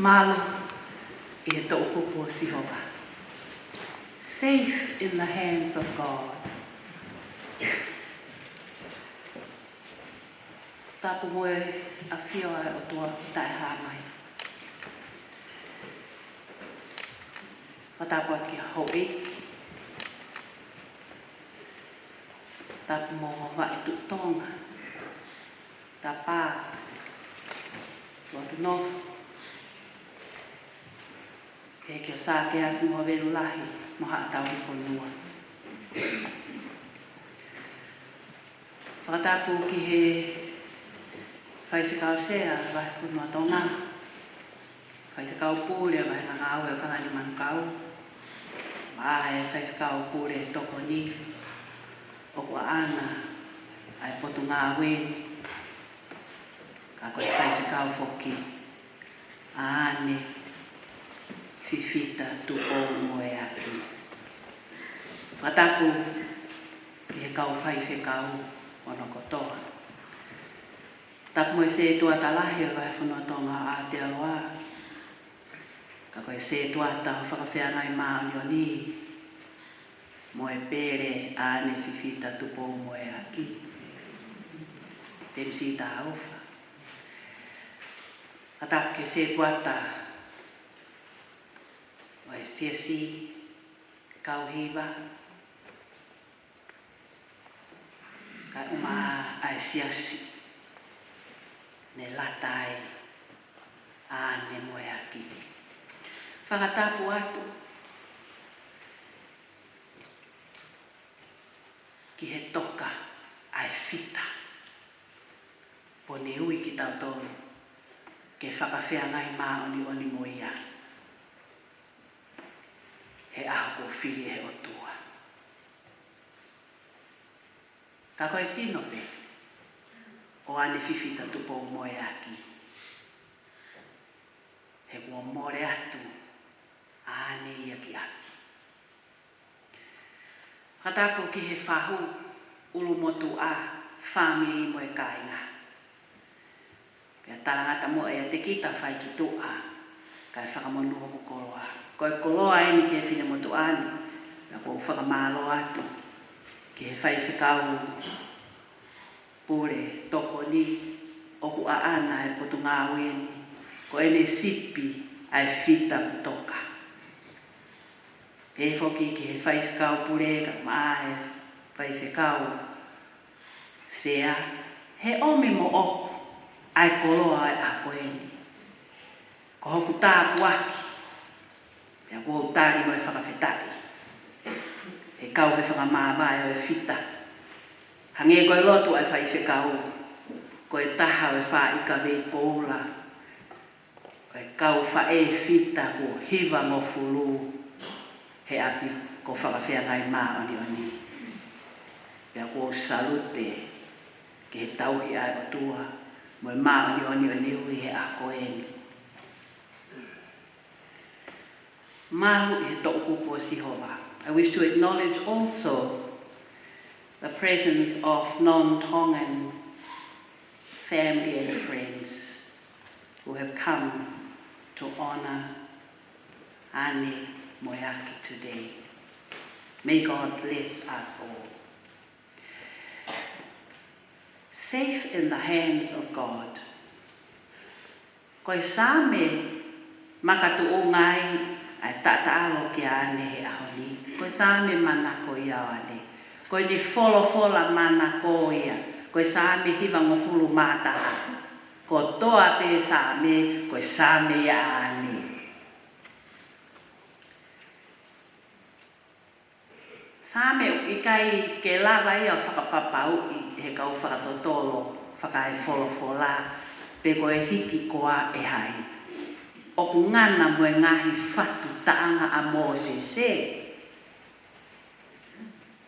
Mālō ʻi he toʻukupu ʻo Sihova. Safe in the hands of God. Tapu mo e ʻafio ʻa e ʻOtua taʻehāmai. Fakatapu atu ki he houʻeiki. Tapu mo Vaʻe Tuʻi Tonga. Tapa, Tuʻatunofo. Pehē kia Sākeasi mo Velulahi mo Haʻa Tauhifonua. Fakatapu ki he Faifekau Sea Vahefonua Tonga, Faifekau Pule Vahenga Ngāue ʻo Kalani Manukau, mo e Faifekau Pule Tokoni, ʻoku ʻaʻana ʻa e Potungāue ni, ka ko e Faifekau foki ʻa ʻAne Fifita Tupoumoeaki. Fakatapu ki he kau faifekau hono kotoa. Tapu mo e Setuata Lahi ʻo e Vahefonua Tonga ʻo Aotearoa, ka ko e Setuata ʻo e Fakafeangai Māʻoniʻoni, mo e pele ʻa ʻAne Fifita Tupoumoeaki, Temisi Taufa. Fakatapu ki he Setuata ʻo e Siasi, kau hiva, kae ʻumaʻā ʻa e Siasi ne lata ai ʻa ʻAne Moeaki. Fakatapu atu ki he toka ʻa e fita, kuo ne ui kitautolu ke fakafeangai māʻoniʻoni mo ia he ʻaho kuo fili ʻe he ʻOtua. Ka ko e sino pē ʻo ʻAne Fifita Tupoumoeaki, he kuo mole atu ʻa ʻAne ia ki ʻapi. Fakatapu ki he fahu, ʻulumotuʻa, fāmili mo e kāinga. Pea talangata mo e ʻiate kita fai ki tuʻa, kae fakamonū hoku koloa. Ko e koloa eni ki he finemotuʻa ni, pea ʻoku ou fakamālō atu ki he Faifekau Pule Tokoni, ʻoku ʻaʻana e Potungāue ni, ko ʻene sipi ʻa e fita kuo toka. Pehē foki ki he Faifekau Pule kae ʻumaʻā e Faifekau Sea, he ʻomi moʻoku ʻa e koloa ʻo e ʻaho ko eni. Ko hoku tāpuaki, Pea ʻoku ou tali mo e fakafetaʻi he kau he fakamāvae ʻo e fita. Hangē ko e lotu ʻa e faifekau, ko e taha ʻo e fā ika vei koula ʻo e kau faʻē fita kuo hivangofulu he ʻapi ko Fakafeangai Māʻoniʻoni. Pea ʻoku ou salute ki he tauhi ʻa e ʻOtua mo e māʻoniʻoni ʻo Niue he ʻaho ko eni. Malu ʻi he toʻukupu ʻo Sihova. I wish to acknowledge also the presence of non-Tongan family and friends who have come to honor Ane Moeaki today. May God bless us all. Safe in the hands of God. Ko e Saame makatuʻunga ai ʻa e taʻataʻalo kia Ane he ʻaho ni. Ko e Saame manako ia ʻo Ane. Ko ʻene folofola manako ia. Ko e Saame hivangofulu mā taha. Kotoa pē Saame, ko e Saame ia ʻa Ane. Saame ʻoku ʻikai ke lava ia ʻo fakapapauʻi he kau fakatotolo fakaefolofola pe ko e hiki koā ʻe hai. ʻOku ngana mo e ngaahi fatu taʻanga ʻa Mōsese.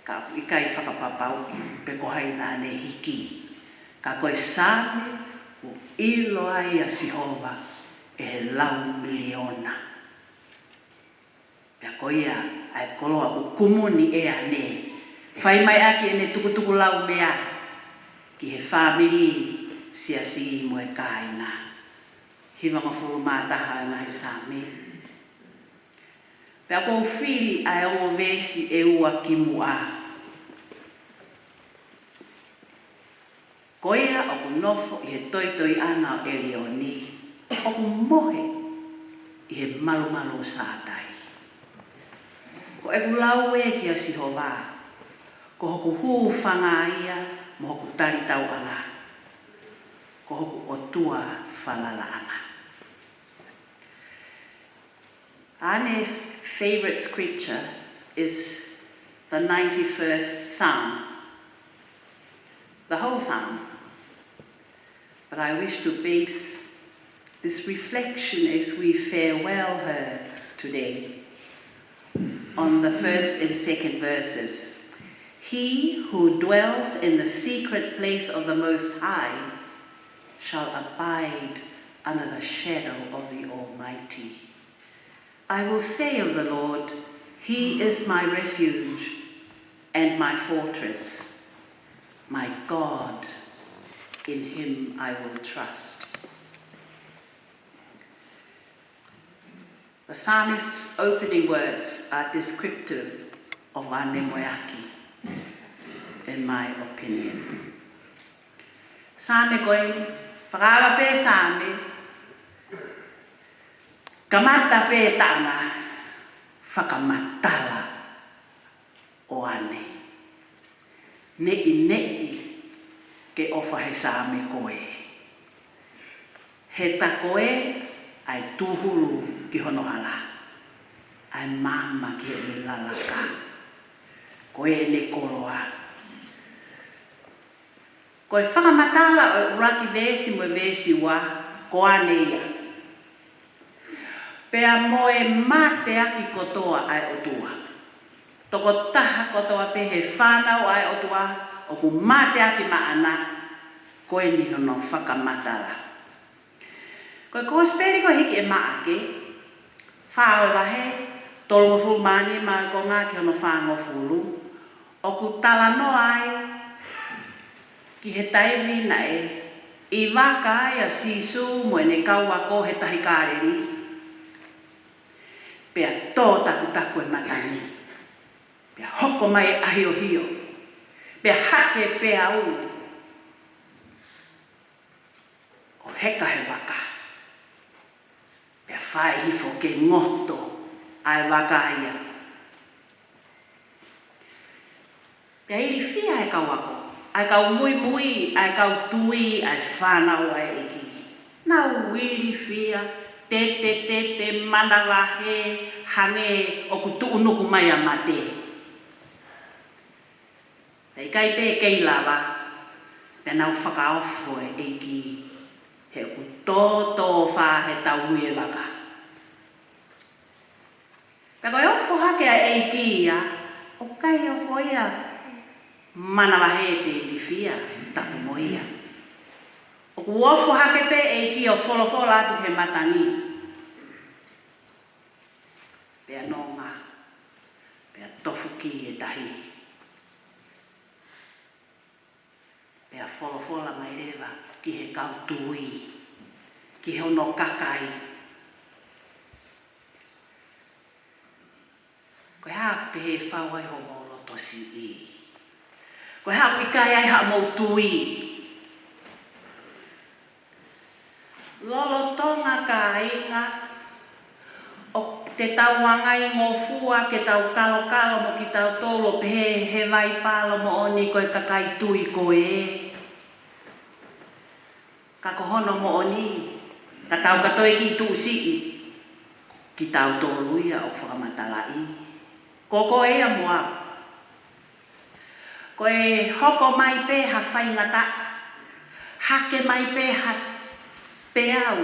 Ka ʻoku ʻikai fakapapauʻi pe ko hai naʻa ne hiki. Ka ko e Saame ʻoku ʻilo ai ʻa Sihova ʻe he lau miliona. Pea ko ia ʻa e koloa ʻoku kumuni ʻe Ane. Fai mai ʻaki ʻene tukutuku lau meʻa ki he fāmili, siasi mo e kāinga. Hivangofulu mā taha ʻa e ngaahi Saame. Pea ʻoku ou fili ʻa e ongo veesi ʻe ua kimuʻa. Ko ia ʻoku nofo ʻi he toitoiʻanga ʻo ʻElioni, ʻoku mohe ʻi he malumalu ʻo Sātai. Ko ʻeku lau ē kia Sihova, ko hoku hūfanga ia mo hoku talitauʻanga, ko hoku ʻOtua falalaʻanga. Ane's favorite scripture is the ninety-first Psalm, the whole Psalm. But I wish to base this reflection as we farewell her today on the first and second verses. He who dwells in the secret place of the Most High shall abide under the shadow of the Almighty. I will say of the Lord, "He is my refuge and my fortress, my God, in him I will trust." The psalmist's opening words are descriptive of Ane Moeaki, in my opinion. Saame ko eni, fakaava pē Saame, kamata pē taʻanga, fakamatala ʻo Ane. Neʻineʻi ke ʻofa he Saame ko ē. He tā ko ē ʻa e tūhulu ki hono hala, ʻa e maama ki heʻene lalaka. Ko ʻene koloa. Ko e fakamatala ʻo e ʻuluaki veesi mo e veesi ua, ko Ane ia. Pea mo e mateaki kotoa ʻa e ʻOtua. Tokotaha kotoa pē he fānau ʻa e ʻOtua, ʻoku mateaki maʻana, ko eni hono fakamatala. Ko e kosipeli ko ē hiki ʻe Maʻake, fā ʻo e vahe, tolungofulu mā nima ʻo e konga ki hono fāngofulu, ʻoku talanoa ai ki he taimi naʻe ʻi vaka ai ʻa Sīsū mo ʻene kau ako he tahi Kāleli. Pea tō takutaku e matangi. Pea hoko mai e ʻahiohio. Pea hake pē au ʻo heka he vaka. Pea fai hifo ke ngoto ʻa e vaka ia. Pea ilifia e kau ako, ʻa e kau muimui, ʻa e kau tui, ʻa e fānau ʻa e ʻEiki. Nau ilifia, tete, tete, manavahē, hangē ʻoku tuʻunuku mai ʻa mate. Pea ʻikai pē kei lava, pea nau fakaofo e ʻEiki, he ʻoku tōtōfā he taumui e vaka. Pea ko e ofo hake ʻa e ʻEiki ia, ʻoku ʻikai ofo ia manavahē pe ilifia, tapu mo ia. ʻOku ofo hake pē ʻEiki ʻo folofola atu he matangi. Pea nonga, pea tofu ki he tahi. Pea folofola mai leva ki he kau tui, ki hono kakai. Ko e hā pē ʻe fau ai homou loto siʻi? Ko e hā ʻoku ʻikai ai haʻamou tui? Lolotonga kāinga, ʻoku te tau angaingofua ke tau kalokalo mo kitautolu ʻo pehē he vaipalo moʻoni ko e kakai tui ko ē. Ka ko hono moʻoni, ka tau ka toe kiʻi tuʻu siʻi, kitautolu ia ʻoku fakamatalaʻi. Ko koe ia mo au. Ko e hoko mai pē ha faingataʻa, hake mai pē ha peau,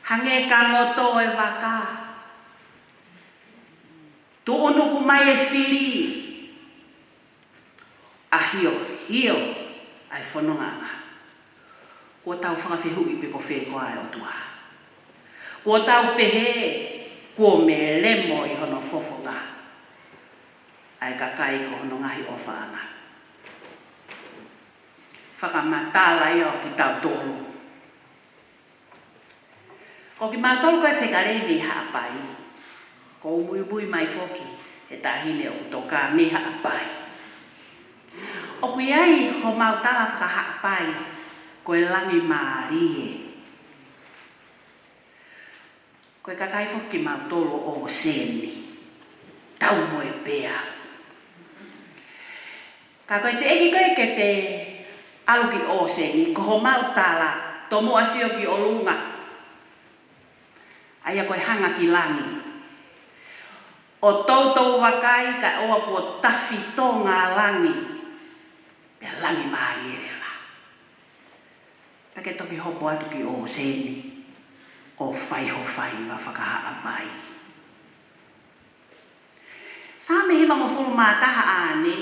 hangē ka ngoto e vaka, tuʻunuku mai e fili, ʻahiohio ʻa e fonongaʻanga. Kuo tau fakafehuʻi pe ko fē koā e ʻOtua. Kuo tau pehē kuo melemo ʻi hono fofonga ʻa e kakai ko hono ngaahi ʻofaʻanga. Fakamatala ia ʻo kitautolu. Ko kimautolu ko e fekalei mei Haʻapai. ʻOku ou muimui mai foki he taʻahine ʻoku toka mei Haʻapai. ʻOku ʻi ai homau tala faka-Haʻapai ko e langi mālie. Ko e kakai foki kimautolu ʻo ʻōseni, tau mo e pea. Ka ko e teʻeki ko ē ke te ʻalu ki ʻōseni, ko homau tala, tomuʻa sio ki ʻolunga. ʻA ia ko e hanga ki langi. ʻO toutou vakai kae ʻoua kuo tafitonga langi. Pea langi mālie leva. Pea ke toki hopo atu ki ʻōseni, ʻo fai ho faiva faka-Haʻapai. Saame hivangofulu mā taha ʻanai,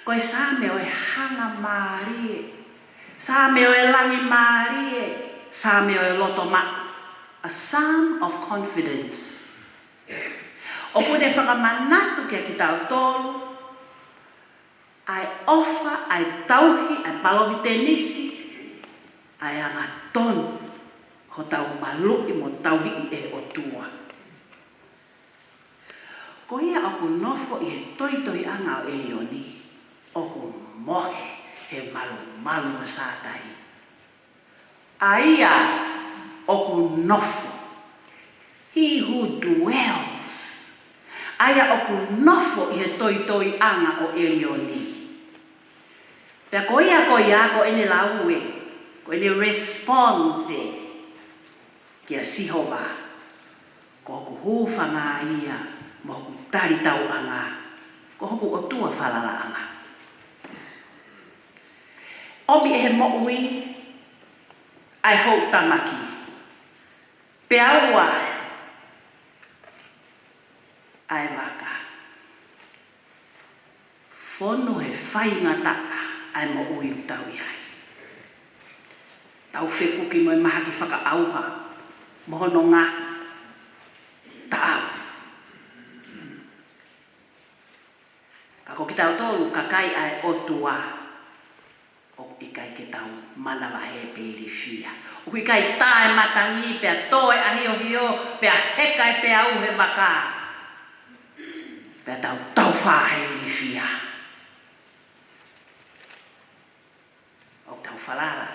ko e saame ʻo e hanga mālie, saame ʻo e langi mālie, saame ʻo e loto maʻa, a psalm of confidence. ʻOku ne fakamanatu kia kitautolu, ʻa e ʻofa, ʻa e tauhi, ʻa e palōvitenisi, ʻa e angatonu, hotau maluʻi mo tauhi ʻi he ʻOtua. Ko ia ʻoku nofo ʻi he toitoiʻanga ʻo ʻElioni, ʻoku mohe he malumalu ʻo Sātai. ʻA ia ʻoku nofo. He who dwells. ʻA ia ʻoku nofo ʻi he toitoiʻanga ʻo ʻElioni. Pea ko ia, ko ia, ko ʻene lau ē, ko ʻene response ē kia Sihova. Ko hoku hūfanga ia, mo hoku talitauʻanga, ko hoku ʻOtua falalaʻanga. ʻOmi ʻe he moʻui ʻa e houʻeiki, pea ua ʻa e vaka. Fonu he faingataʻa ʻa e moʻui ʻoku tau ʻi ai. Tau fekuki mo e mahaki fakaʻauha, mo hono ngaahi taʻau. Ka ko kitautolu kakai ʻa e ʻOtua, ʻoku ʻikai ke tau manavahē pe ilifia. ʻOku ʻikai tā e matangi pea tō e ʻahiohio, pea heka e peau he vaka. Pea tau taufā he ilifia. ʻOku tau falala,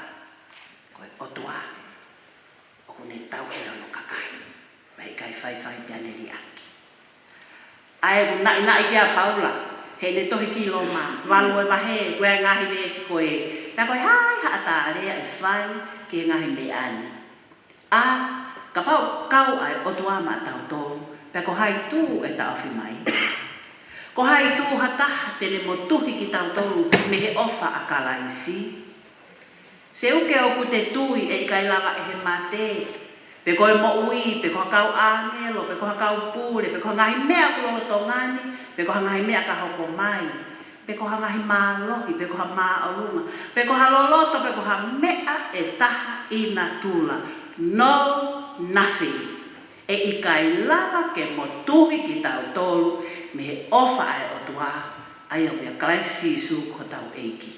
ko e ʻOtua, ʻoku ne tauhi hono kakai, pea ʻikai faifai pea ne liʻaki. ʻA ē ʻoku naʻinaʻi ki ai ʻa Paula, heʻene tohi ki Loma, valu e vahe, ko e ngaahi veesi ko ē, pea ko e hā haʻata lea ʻe fai ki he ngaahi meʻa ni. ʻA, Kapau ʻoku kau ʻa e ʻOtua maʻatautolu, pea ko hai tuʻu ʻe taʻofi mai? Ko hai tuʻu ha taha te ne motuhi kitautolu mei he ʻofa ʻa Kalaisi? Seuke, ʻoku te tui ʻe ʻikai lava ʻe he mate, pe ko e moʻui, pe ko ha kau ʻāngelo, pe ko ha kau pule, pe ko ha ngaahi meʻa ʻoku lolotonga ni, pe ko ha ngaahi meʻa ka hoko mai, pe ko ha ngaahi mālohi, pe ko ha māʻolunga, pe ko ha loloto, pe ko ha meʻa ʻe taha ʻi natula. No, nothing. ʻE ʻikai lava ke motuhi kitautolu mei he ʻofa ʻa e ʻOtua, ʻa ia ʻoku ʻia Kalaisi Sīsū ko hotau ʻEiki.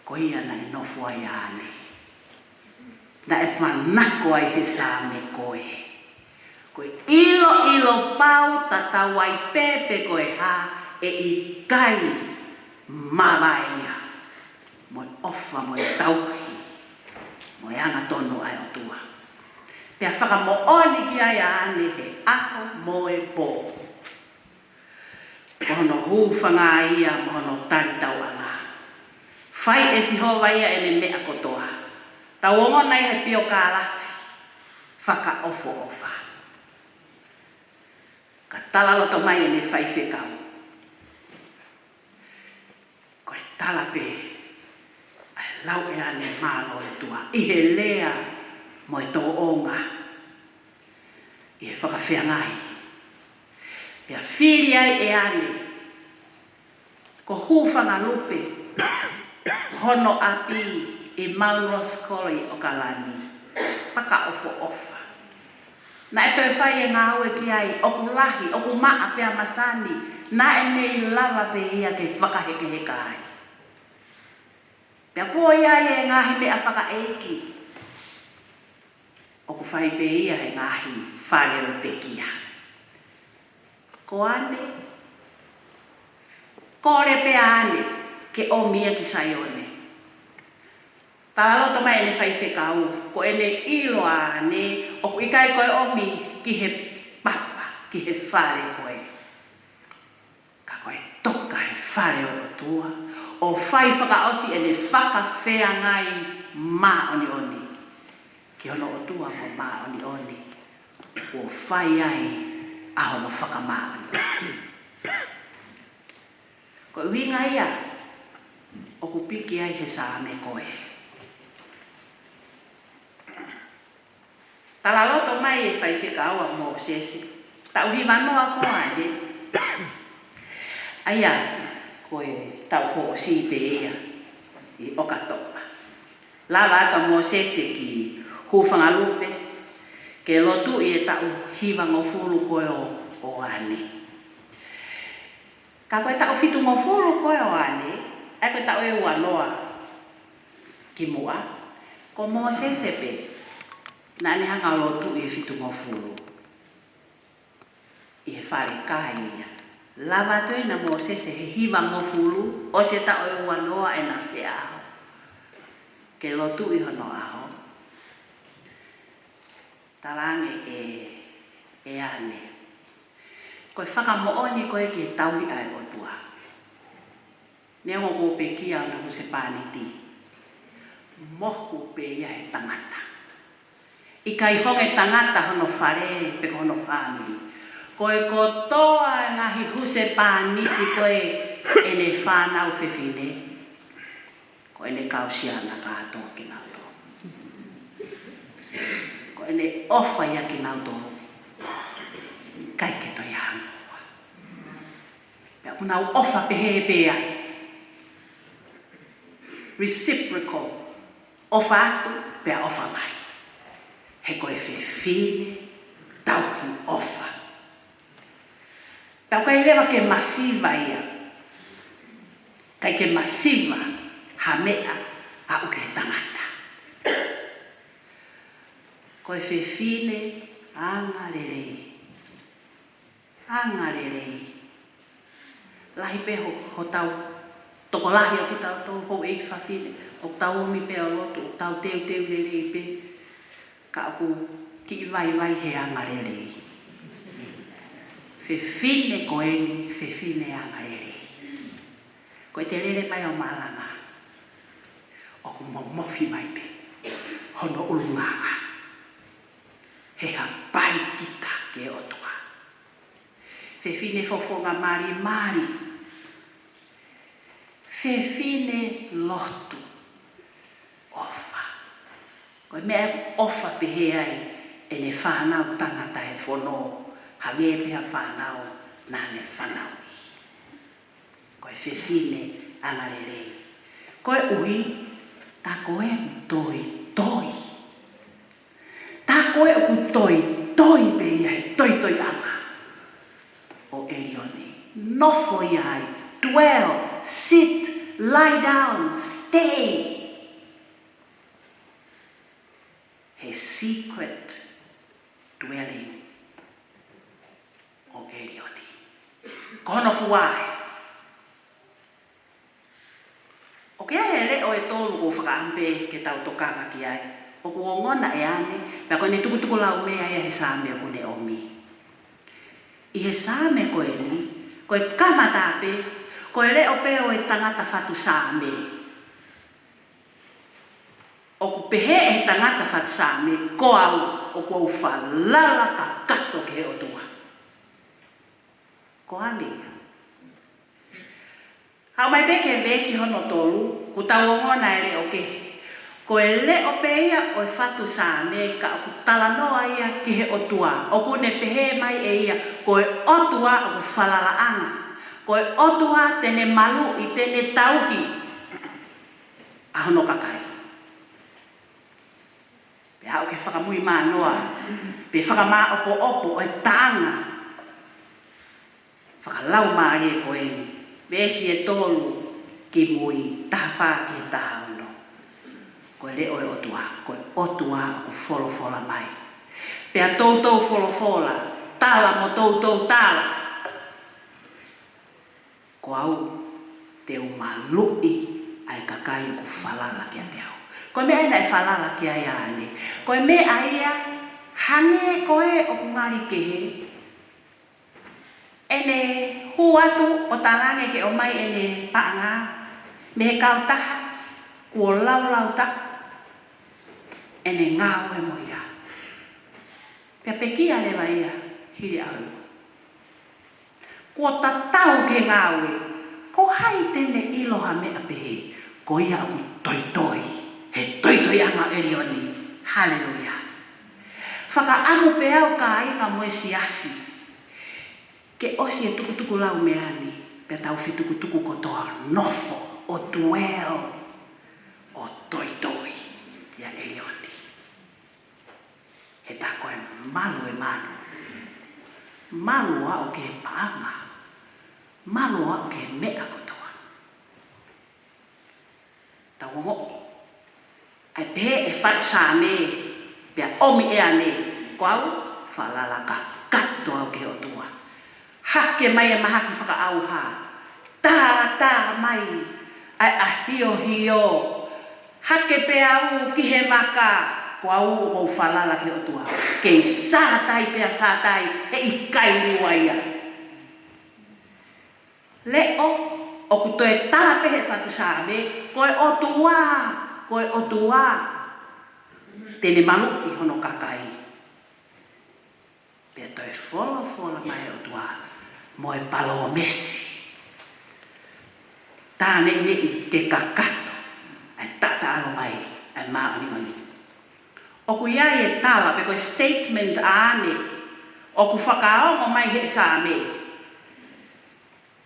Ko ia naʻe nofo ai ʻa ʻAne. Naʻe manako ai he Saame ko ē. Ko e ʻiloʻilo pau, tatau ai pē pe ko e hā, ʻe ʻikai mavae ia mo e ʻofa, mo e tauhi, mo e angatonu ʻa e ʻOtua. Pea fakamoʻoni ki ai ʻa ʻAne he ʻaho mo e pō. Ko hono hūfanga ia mo hono tali tauʻanga. Fai ʻe Sihova ia ʻene meʻa kotoa. Tau ongona ia he piokālafi fakaʻofoʻofa. Ka talaloto mai ʻene faifekau. Ko e tala pē ʻa e lau ʻe ʻAne, mālō ʻOtua, ʻi he lea mo e tōʻonga, ʻi he fakafeangai. Pea fili ai ʻe ʻAne ko Hūfangalupe hono ʻapi ʻi Mount Ross College ʻAokalani. Fakaʻofoʻofa. Naʻe toe fai e ngāue ki ai, ʻoku lahi, ʻoku maʻa pea masani, naʻe mei lava pē ia ke fakahekeheka ai. Pea kuo ʻi ai e ngaahi meʻa fakaʻeiki. ʻOku fai pē ia he ngaahi fale ʻo e pekia. Ko ʻAne, kole pē ʻa ʻAne ke ʻomi ia ki Saione. Talaloto mai ʻene faifekau, ko ʻene ʻilo ʻa ʻAne, ʻoku ʻikai ko e ʻomi ki he papa, ki he fale ko ē. Ka ko e toka he fale ʻo e ʻOtua, ʻo fai fakaʻosi ʻene fakafeangai māʻoniʻoni ki hono ʻOtua ko māʻoniʻoni, ʻo fai ai ʻa hono fakamāʻoniʻoni. Ko e ʻuhinga ia ʻoku piki ai he Saame ko ē. Talaloto mai e faifekau ʻa Mōsese, taʻu hivanoa ko ʻAne. ʻA ia, ko e taʻu hoʻo sipe ia ʻi ʻOkatopa. Lava atu ʻa Mōsese ki Hūfangalupe ke lotuʻi e taʻu hivangofulu ko ē ʻo, ʻo ʻAne. Ka ko e taʻu fitungofulu ko ē ʻo ʻAne, ʻa ia ko e taʻu ʻe uanoa ki muʻa, ko Mōsese pē naʻa ne hanga ʻo lotuʻi e fitungofulu ʻi he fale kai ia. Lava atu ʻena Mōsese he hivangofulu, ʻosi e taʻu ʻe uanoa ʻena feʻao, ke lotuʻi hono ʻaho. Talaange ʻe, ʻe ʻAne, ko e fakamoʻoni ko ē ki he tauhi ʻa e ʻOtua. Neongo kuo pekia hono husepāniti, mohu pē ia he tangata. ʻIkai honge tangata hono fale pe ko hono fāmili. Ko e kotoa e ngaahi husepāniti ko ē ʻene fānau fefine, ko ʻene kausiana kātoa kinautolu. Ko ʻene ʻofa ia kinautolu, ʻikai ke toe hangē. Pea ʻoku nau ʻofa pehē pē ai. Reciprocal. ʻOfa atu, pea ʻofa mai. He ko e fefine tauhi ʻofa. Pea ʻikai leva ke masiva ia. ʻIkai ke masiva ha meʻa aʻu ki he tangata. Ko e fefine angalelei. Angalelei. Lahi pē ho, hotau tokolahi ʻo kitautolu houʻeiki fafine, ʻoku tau ōmi pē ʻo lotu, ʻoku tau teuteu lelei pē, ka ʻoku kiʻi vaivai he angalelei. Fefine ko eni, fefine angalelei. Ko e te lele mai ʻo malanga, ʻoku momofi mai pē hono ʻulungaanga. ʻe hapai kita ki he ʻOtua. Fefine fofonga malimali. Fefine lotu. ʻOfa. Ko e meʻa ʻoku ʻofa pehē ai ʻene fānau tangata he fono, hangē pē ha fānau naʻa ne fanauʻi. Ko e fefine angalelei. Koeʻuhi, tā ko ē ʻoku toitoi. Tā ko ē ʻoku toitoi pē ia he toitoiʻanga ʻo ʻElioni. Nofo ia ai, dwell, sit, lie down, stay. He secret dwelling ʻo ʻElioni. Ko hono fua ē. ʻOku ʻi ai e leʻo ʻe tolu ʻoku ou fakaʻamu pē ke tau tokanga ki ai. ʻOku ongona ʻe ane, pea ko ʻene tukutuku lau meʻa ia he Saame ʻoku ne ʻomi. ʻI he Saame ko eni, ko e kamata pē, ko e leʻo pē ʻo e tangata fatu Saame. ʻOku pehē ʻe he tangata fatu Saame, ko au, ʻoku ou falala kakato ki he ʻOtua. Ko ane ia. Haʻu mai pē ki he veesi hono tolu, kuo tau ongona e leʻo kehe. Ko e leʻo pē ia ʻo e fatu Saame ka ʻoku talanoa ia ki he ʻOtua. ʻOku ne pehē mai ʻe ia, ko e ʻOtua ʻoku falalaʻanga. Ko e ʻOtua te ne maluʻi, te ne tauhi ʻa hono kakai. Pea haʻu ki he fakamui mānoa, pe fakamāʻopoʻopo ʻo e taʻanga fakalaumālie ko eni. Veesi ʻe tolu ki mui, taha fā ki he taha ono. Ko e leʻo ʻo e ʻOtua, ko e ʻOtua ʻoku folofola mai. Pea toutou folofola, tala mo toutou tala. Ko au te u maluʻi ʻa e kakai ʻoku falala kiate au. Ko e meʻa ia naʻe falala ki ai ʻa ane. Ko e meʻa ia hangē ko ē ʻoku ngali kehe. ʻEne hū atu ʻo talaange ke ʻomai ʻene paʻanga mei he kautaha kuo laulautaʻa ʻene ngāue mo ia. Pea pekia leva ia hili ʻaho ua. Kuo tatau ki he ngāue, ko hai te ne ʻilo ha meʻa pehē, ko ia ʻoku toitoi, he toitoiʻanga ʻo ʻElioni. Haleluia. Fakaʻamu pē au kāinga mo e siasi, ke ʻosi e tukutuku lau meʻa ni, pea tau fetukutuku kotoa, nofo, ʻo dwell, ʻo toitoi ʻia ʻElioni. He tā ko e malu e malu. Malu ʻo aʻu ki he paʻanga. Malu ʻo aʻu ki he meʻa kotoa. Tau ongoʻi. ʻA e pehē ʻe he fatu Saame, pea ʻomi ʻe ane, ko au, falala kakato au ki he ʻOtua. Hake mai e mahaki fakaʻauha. Tātā mai ʻa e ʻahiohio. Hake pē au ki he maka, ko au ʻoku ou falala ki he ʻOtua. Kei sātai pea sātai, heʻikai liua ia. Leʻo, ʻoku toe tala pē he fatu Saame, ko e ʻOtua, ko e ʻOtua te ne maluʻi hono kakai. Pea toe folofola mai e ʻOtua mo e palōmesi. Tā neʻineʻi ke kakato ʻa e taʻataʻalo mai ʻa e māʻoniʻoni. ʻOku ʻi ai e tala pe ko e statement ʻa ane ʻoku fakaongo mai he Saame.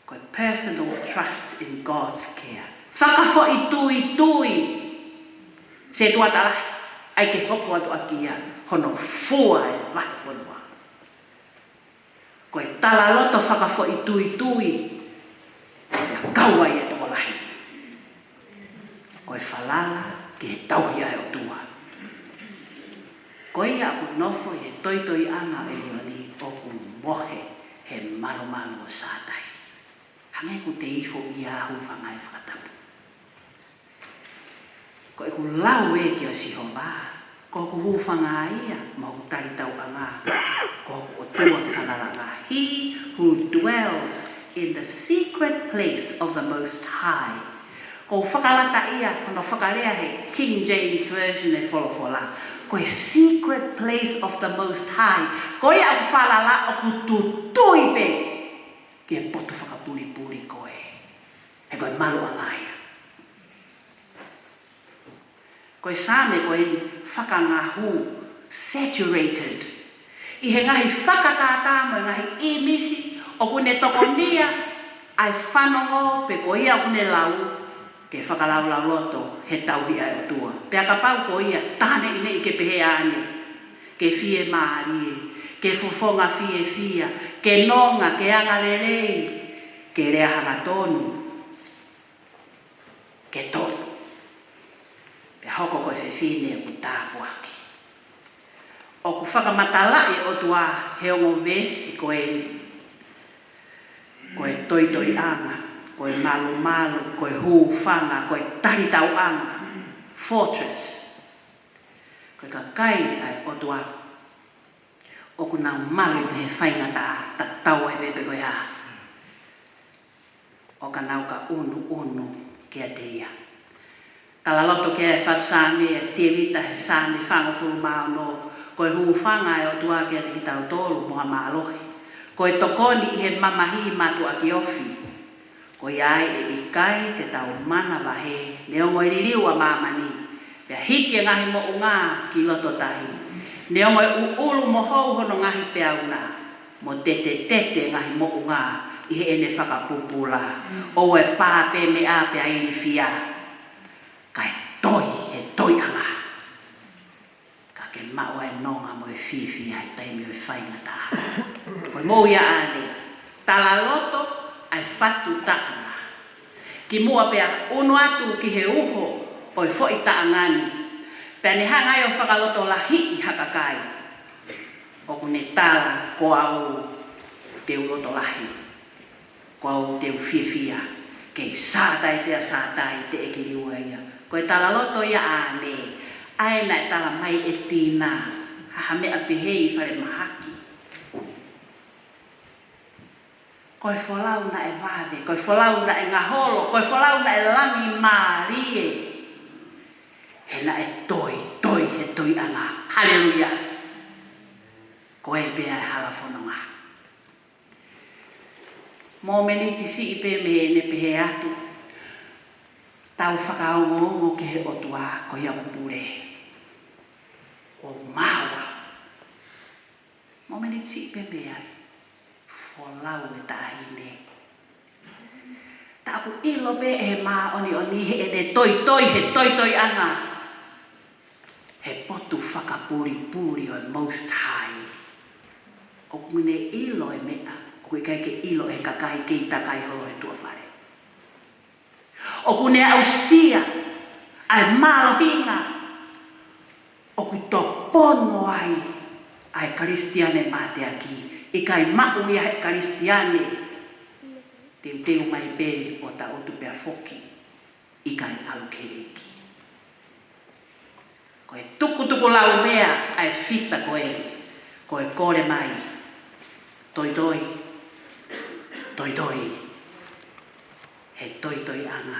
Ko e personal trust in God's care. Fakafoʻituitui. Sētuata lahi, ʻai ke hoko atu ʻaki ia hono fua e vahefonua. Ko e talaloto fakafoʻituitui, ʻe kau ai e tokolahi. Ko e falala ki he tauhi ʻa e ʻOtua. Ko ia ʻoku nofo ʻi he toitoiʻanga ʻo ʻElioni ʻoku mohe he malumalu ʻo sātai. Hangē ʻoku te ifo ia hūfanga he fakatapu. Ko ʻeku lau ē kia Sihova, ko hoku hūfanga ia, mo hoku talitauʻanga, ko hoku ʻOtua falalaʻanga. He who dwells in the secret place of the Most High. ʻOku ou fakalataʻia hono fakalea he King James Version e folofola. Ko e secret place of the Most High. Ko ia ʻoku falala ʻoku tutui pē ki he potu fakapulipuli ko ē. He ko e maluʻanga ia. Ko e Saame ko eni fakangahū, saturated ʻi he ngaahi fakatātā mo e ngaahi ʻīmisi ʻoku ne tokonia ʻa e fanongo pe ko ia ʻoku ne lau ke fakalaulauloto he tauhi ʻa e ʻOtua. Pea kapau ko ia, tā neʻineʻi ke pehē ʻanenai, ke fiemālie, ke fofonga fiefia, ke nonga, ke angalelei, ke lea hangatonu, ke tonu. Pea hoko ko e fefine ʻoku tāpuaki. ʻOku fakamatalaʻi ʻe he ʻOtua he ongo veesi ko eni, ko e toitoiʻanga, ko e malumalu, ko e hūfanga, ko e talitauʻanga, fortress. Ko e kakai ʻa e ʻOtua ʻoku nau malu he faingataʻa, tatau ai pē pe ko e hā, ʻo ka nau ka ʻunuʻunu kiate ia. Talaloto ki ai e fatu Saame ʻa Tēvita he Saame fāngofulu mā ono, ko e hūfanga ʻa e ʻOtua kiate kitautolu mo ha mālohi. Ko e tokoni ʻi he mamahi mātuʻaki ofi. Ko ia ai ʻe ʻikai te tau manavahē, neongo e liliu ʻa māmani, pea hiki e ngaahi moʻunga ki loto tahi. Neongo e ʻuʻulu mo hou hono ngaahi peau na, mo tetetete e ngaahi moʻunga ʻi heʻene fakapupula. ʻOua ʻe pā pē meʻa pea ilifia, kae toi he toiʻanga, ka ke maʻu ʻa e nonga mo e fiefia he taimi ʻo e faingataʻa. Ko e moʻui ʻa ʻAne, talaloto ʻa e fatu taʻanga. Kimuʻa pea ʻunu atu ki he uho ʻo e foʻi taʻanga ni, pea ne hanga ai ʻo fakalotolahiʻi ha kakai. ʻOku ne tala, ko au te u lotolahi, ko au te u fiefia, kei Sātai pea Sātai teʻeki liua ia. Ko e talaloto ia ʻa ʻAne, ʻa ē naʻe tala mai ʻe Tina, ha ha meʻa pehē ʻi falemahaki. Ko e folau naʻe vave, ko e folau naʻe ngaholo, ko e folau naʻe langi mālie. He naʻe toi, toi he toiʻanga. Haleluia. Ko e pea e hala fononga. Mōmeniti siʻi pē mei heʻene pehē atu, tau fakaongoongo ki he ʻOtua ko ia ʻoku pule ʻo maua. Mōmeniti siʻi pē mei ai, folau e taʻahine. Tā ʻoku ʻilo pē ʻe he māʻoniʻoni heʻene toitoi he toitoiʻanga, he potu fakapulipuli ʻo e Most High. ʻOku ne ʻilo e meʻa ʻoku ʻikai ke ʻilo ʻe he kakai kei takai holo he tuʻa fale. ʻOku ne aʻusia ʻa e mālohinga ʻoku topono ai ʻa e Kalisitiane mateaki. ʻIkai maʻu ia he Kalisitiane, teuteu mai pē ʻo taʻutu pea foki, ʻikai ʻalu ki he ʻEiki. Ko e tukutuku laumea ʻa e fita ko ē, ko e kole mai, toitoi, toitoi he toitoiʻanga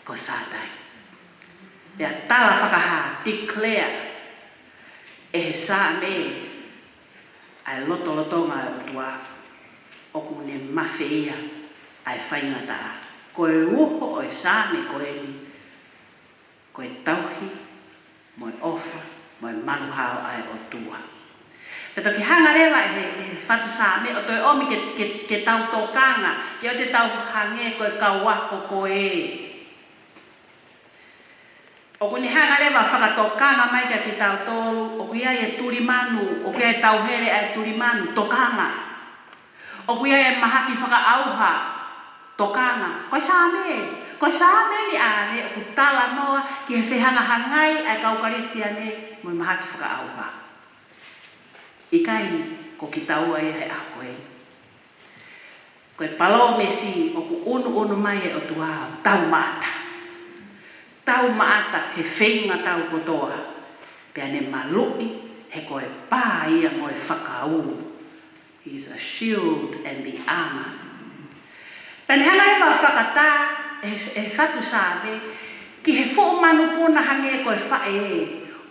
ko Sātai. Pea tala fakahā, declare ʻe he Saame ʻa e lotolotonga ʻo e ʻOtua, ʻoku ne mafeia ʻa e faingataʻa. Ko e uho ʻo e Saame ko eni, ko e tauhi, mo e ʻofa, mo e maluhao ʻa e ʻOtua. Pea toki hanga leva ʻe he, ʻe he fatu Saame ʻo toe ʻomi ke, ke, ke tau tokanga, ke ʻoua te tau hangē ko e kau ako ko ē. ʻOku ne hanga leva fakatokanga mai kia kitautolu, ʻoku ʻi ai e tulimanu, ʻoku ʻi ai e tauhele ʻa e tulimanu, tokanga. ʻOku ʻi ai e mahaki fakaʻauha, tokanga. Ko e Saame, ko e Saame ni ʻa ʻAne ʻoku talanoa ki he fehangahangai ʻa e kau Kalisitiane mo e mahaki fakaʻauha. ʻIkai ko kitaua ia he ʻaho ko ē. Ko e palōmesi ʻoku ʻunuʻunu mai ʻe he ʻOtua, taumaʻata. Taumaʻata he feingatau kotoa. Pea ne maluʻi, he ko e pā ia mo e fakaū. He's a shield and the armor. Pea ne hanga leva ʻo fakatā ʻe he, ʻe he fatu Saame ki he fuʻu manupuna hangē ko e faʻē,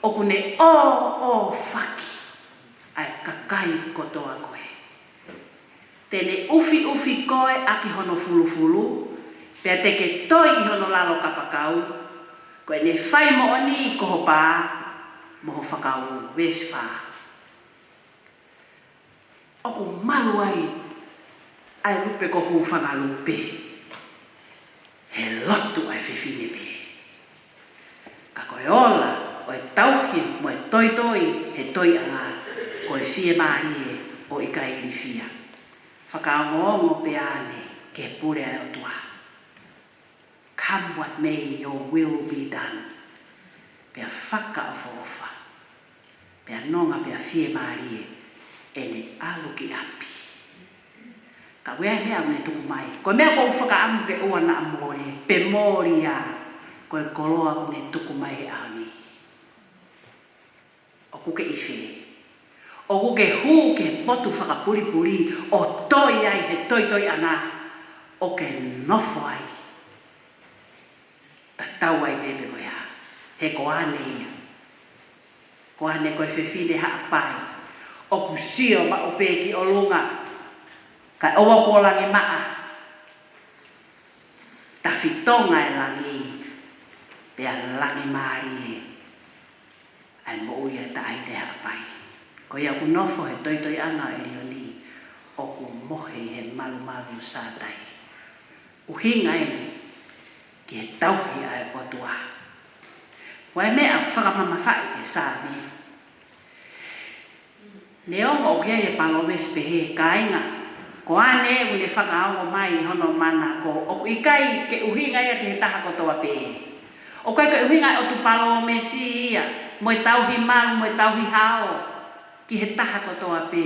ʻOku ne ʻōʻōfaki ʻa e kakai kotoa ko ē. Te ne ʻufiʻufi koe ʻaki hono fulufulu, pea te ke toi ʻi hono lalo kapakau, ko ʻene fai moʻoni ko ho pā mo ho fakaū. Veesi fā. ʻOku malu ai ʻa e lupe ko Hūfanga Lupe he lotu ʻa e fefine pē. Ka ko e ola ʻo e tauhi mo e toitoi he toiʻanga, ko e fiemālie ʻo ʻikai ilifia. Fakaongoongo pē ʻa ʻAne ki he pule ʻa e ʻOtua. Come what may, your will be done. Pea fakaʻofoʻofa. Pea nonga pea fiemālie ʻene ʻalu ki ʻapi. Ka ʻoku ʻi ai e meʻa ʻoku ne tuku mai. Ko e meʻa ʻoku ou fakaʻamu ke ʻoua naʻa mole, pe mole ia, ko e koloa ʻoku ne tuku mai he ʻaho ni. ʻOku ke ʻi fē? ʻOku ke hū ki he potu fakapulipuli ʻo toi ai he toitoiʻanga ʻo ke nofo ai? Tatau ai pē pe ko e hā. He ko ʻAne ia. Ko ʻAne ko e fefine Haʻapai. ʻOku sio maʻu pē ki ʻolunga. Kae ʻoua kuo langi maʻa. Tafitonga e langi. Pea langi mālie ʻa e moʻui ʻa e taʻahine Haʻapai. Ko ia ʻoku nofo he toitoiʻanga ʻo ʻElioni, ʻoku mohe ʻi he malumalu ʻo Sātai. ʻUhinga eni ki he tauhi ʻa e ʻOtua. Ko e meʻa ʻoku fakamamafaʻi ʻe Saame. Neongo ʻoku ʻi ai e palōmesi pehē, kāinga, ko ʻAne ʻoku ne fakaongo mai ʻi hono manako, ʻoku ʻikai ke ʻuhinga ia ki he taha kotoa pē. ʻOku ʻikai ke ʻuhinga ʻa e ʻOtua palōmesi ia, mo e tauhi malu, mo e tauhi hao, ki he taha kotoa pē.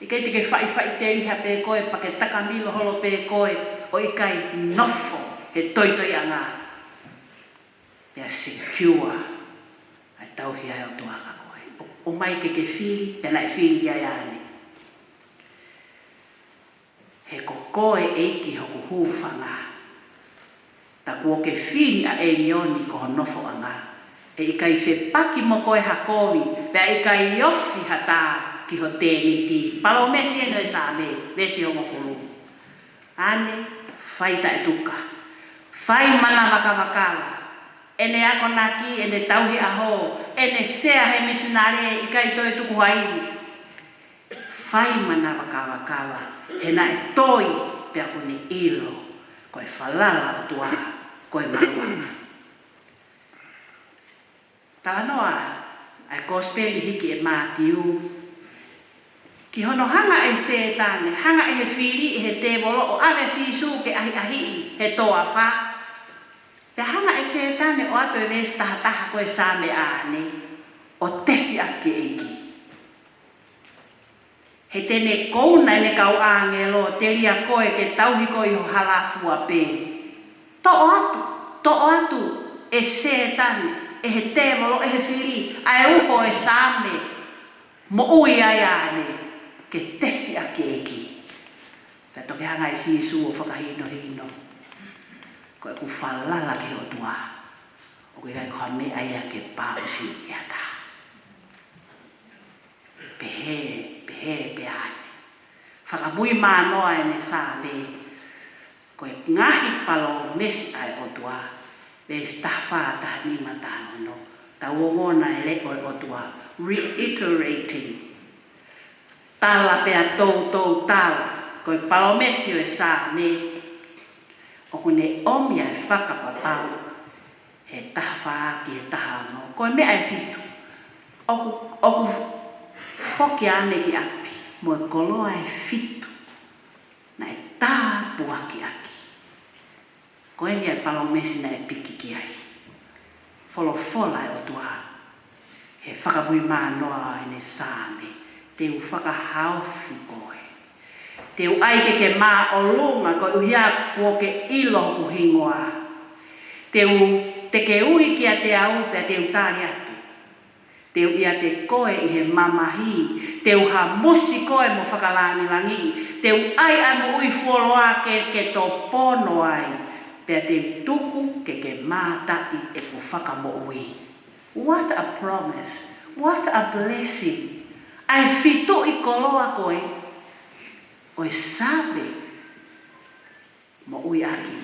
ʻIkai te ke faʻifaʻiteliha pē koe, pea ke takamilo holo pē koe, ʻo ʻikai nofo he toitoiʻanga. Pea secure ʻa e tauhi ʻa e ʻOtua kia koe. ʻO, ʻomai ke ke fili, pea naʻe fili kia ʻAne. He ko koe ʻEiki hoku hūfanga. Tā kuo ke fili ʻa ʻElioni ko ho nofoʻanga. ʻE ʻikai fepaki mo koe ha kovi, pea ʻikai ofi ha tā ki ho tēniti. Palōmesi eni ʻe Saame, veesi hongofulu. ʻAne, fai taʻetuka. Fai manavakavakava. ʻEne akonaki, ʻene tauhi ʻaho, ʻene sea he misinale, ʻikai toe tuku ha ivi. Fai manavakavakava, he naʻe toi pea ʻoku ne ʻilo, ko e falala ʻOtua, ko e maluʻanga. Talanoa ʻa e Kosipeli hiki ʻe Mātiu ki hono hanga ʻe Sētane, hanga ʻe he fili, ʻe he tēvolo ʻo ʻave Sīsū ke ʻahiʻahiʻi he toafa. Pea hanga ʻe Sētane ʻo ʻoatu e veesi tahataha ko e Saame ʻAne, ʻo tesi ʻaki e ʻEiki. He te ne kouna ʻene kau ʻāngelo, telia koe ke tauhi koe ʻi ho hala fua pē. Toʻo atu, toʻo atu ʻe Sētane, ʻe he tēvolo, ʻe he fili, ʻa e uho ʻo e Saame, moʻui ai ʻAne, ke tesi ʻaki e ʻEiki. Pea toki hanga ʻe Sīsū ʻo fakahinohino, ko ʻeku falala ki he ʻOtua, ʻoku ʻikai ko ha meʻa ia ke pāʻusiʻi ʻe ha taha. Pehē, pehē pē ʻAne. Fakamuimānoa ʻene Saame, ko e ngaahi palōmesi ʻa e ʻOtua, veesi taha fā, taha nima, taha ono, tau ongona e leʻo ʻo e ʻOtua, reiterating. Tala pea toutou tala, ko e palōmesi ʻo e Saame, ʻoku ne ʻomi ʻa e fakapapau, he taha fā ki he taha ono. Ko e meʻa ʻe fitu. ʻOku, ʻoku foki ʻAne ki ʻapi, mo e koloa ʻe fitu naʻe tāpuakiʻaki. Ko eni ʻa e palōmesi naʻe piki ki ai. Folofola ʻa e ʻOtua, he fakamuimānoa ʻo ʻene Saame, te u fakahaofi koe. Te u ʻai ke ke māʻolunga koeʻuhi kuo ke ʻilo hoku hingoa. Te u, te ke ui kiate au pea te u tali atu. Te u ʻiate koe ʻi he mamahi. Te u hamusi koe mo fakalangilangiʻi. Te u ʻai ʻa e moʻui fuoloa ke ke topono ai. Pea te u tuku ke ke mātaʻi ʻeku fakamoʻui. What a promise. What a blessing. ʻA e fituʻi koloa ko ē ʻo e Sāme moʻui ʻaki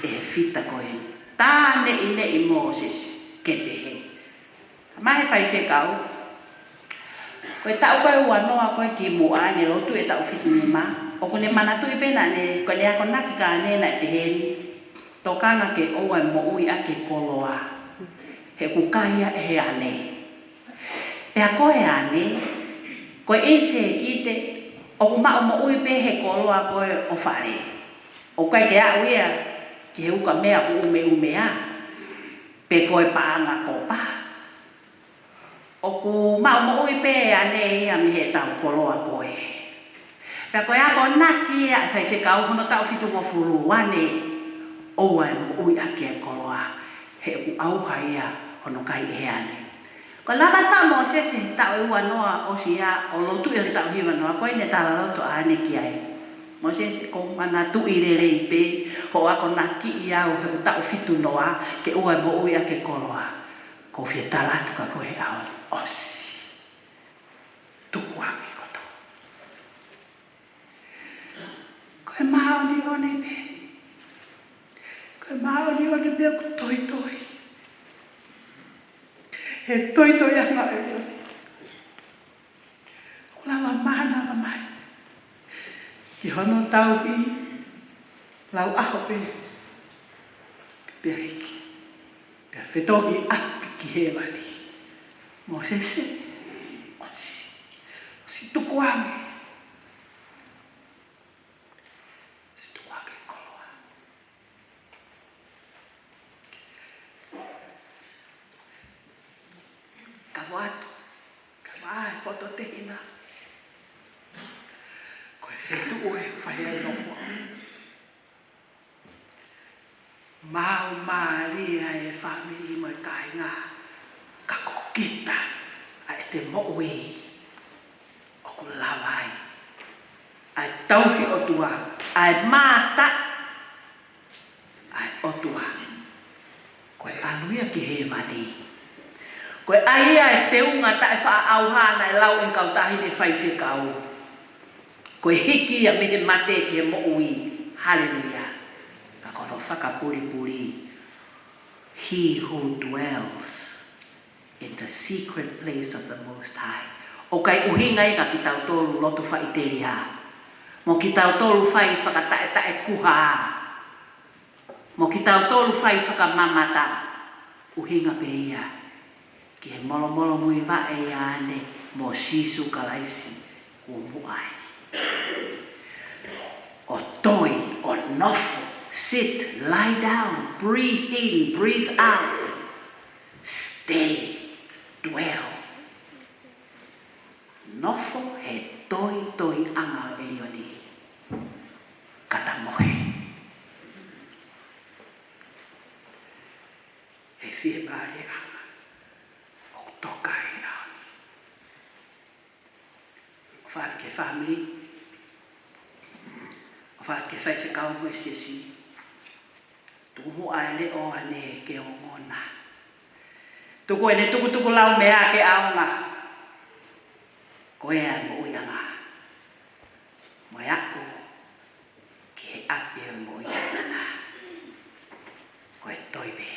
ʻe he fita ko ē. Tā neʻineʻi Mōsese ke pehē. Mai he faifekau. Ko e taʻu ko ē ua noa ko ē kimuʻa ne lotu e taʻu fitu nima. ʻOku ne manatuʻi pē naʻa ne, ko ʻene akonaki ka ne naʻe pehē ni. Tokanga ke ʻoua ʻe moʻui ʻaki e koloa. He ʻoku kai ia ʻe he ane. Pea ko e ane, ko e ʻisekite, ʻoku maʻu moʻui pē he koloa ko ē ʻo fale. ʻOku ʻikai ke aʻu ia ki he ukamea ʻoku ʻumeʻumea, pe ko e paʻanga kopa. ʻOku maʻu moʻui pē ane ia mei he tau koloa ko ē. Pea ko e akonaki ia ʻa e faifekau hono taʻu fitungofulu ane, ʻoua ʻe moʻui ʻaki e koloa, he ʻoku ʻauha ia hono kai ʻe he ane. Ko e lava tā Mōsese he taʻu ʻe ua noa ʻosi ia ʻo lotu ʻi he taʻu hiva noa ko ē ne tala lotu ʻa ane ki ai. Mōsese, ʻoku ou manatuʻi lelei pē hoʻo akonakiʻi au he taʻu fitu noa ke ʻoua ʻe moʻui ʻaki e koloa. ʻOku ou fie tala atu kia koe he ʻaho ni, ʻosi. Tukuange kotoa. Ko e māʻoniʻoni pē. Ko e māʻoniʻoni pē ʻoku toitoi. He toitoiʻanga ʻo e ʻOtua. ʻOku lava mānava mai ki hono tauhi, lau ʻaho pē, pea hiki, pea fetongi ʻapi ki hēvani. Mōsese, ʻosi, ʻosi tukuange, ʻosi tukuange koloa. Ka ʻoatu, ka ʻai poto tehina. Ko e feituʻu ʻe fai ai nofo. Mau mālie ʻa e fāmili mo e kāinga. Ka ko kita ʻa ʻete moʻui ʻoku lava ai ʻa e tauhi ʻOtua, ʻa e mata ʻa e ʻOtua. Ko e ʻalu ia ki hēvani. Ko e ʻai ia e teunga taʻefaʻaʻauha naʻe lau ʻe he kautaha ni faifekau. Ko e hiki ia mei he mate ki he moʻui. Haleluia. Ka ko hono fakapulipuli. He who dwells in the secret place of the Most High. ʻOku ʻikai ʻuhinga ia kia kitautolu lotu faʻiteliha. Mo kitautolu fai fakataʻetaʻekuha. Mo kitautolu fai fakamamata. ʻUhinga pē ia ki he molomolomuivaʻe ʻa e ane mo Sīsū Kalaisi kuo muʻa ai. ʻO toi, ʻo nofo, sit, lie down, breathe in, breathe out. Stay, dwell. Nofo he toitoiʻanga ʻo ʻElioni. Kata mohe. He fiemālieʻanga ʻoku toka he ʻaho ni. ʻOfa atu ki he fāmili. ʻOfa atu ki he faifekau mo e siasi. Tuku muʻa e leʻo ʻa ane ke ongona. Tuku ʻene tukutuku lau meʻa ke ʻaonga. Ko e moʻuiʻanga. Mo e aʻu ki he ʻapi ʻo e moʻui taʻengata. Ko e toi pē.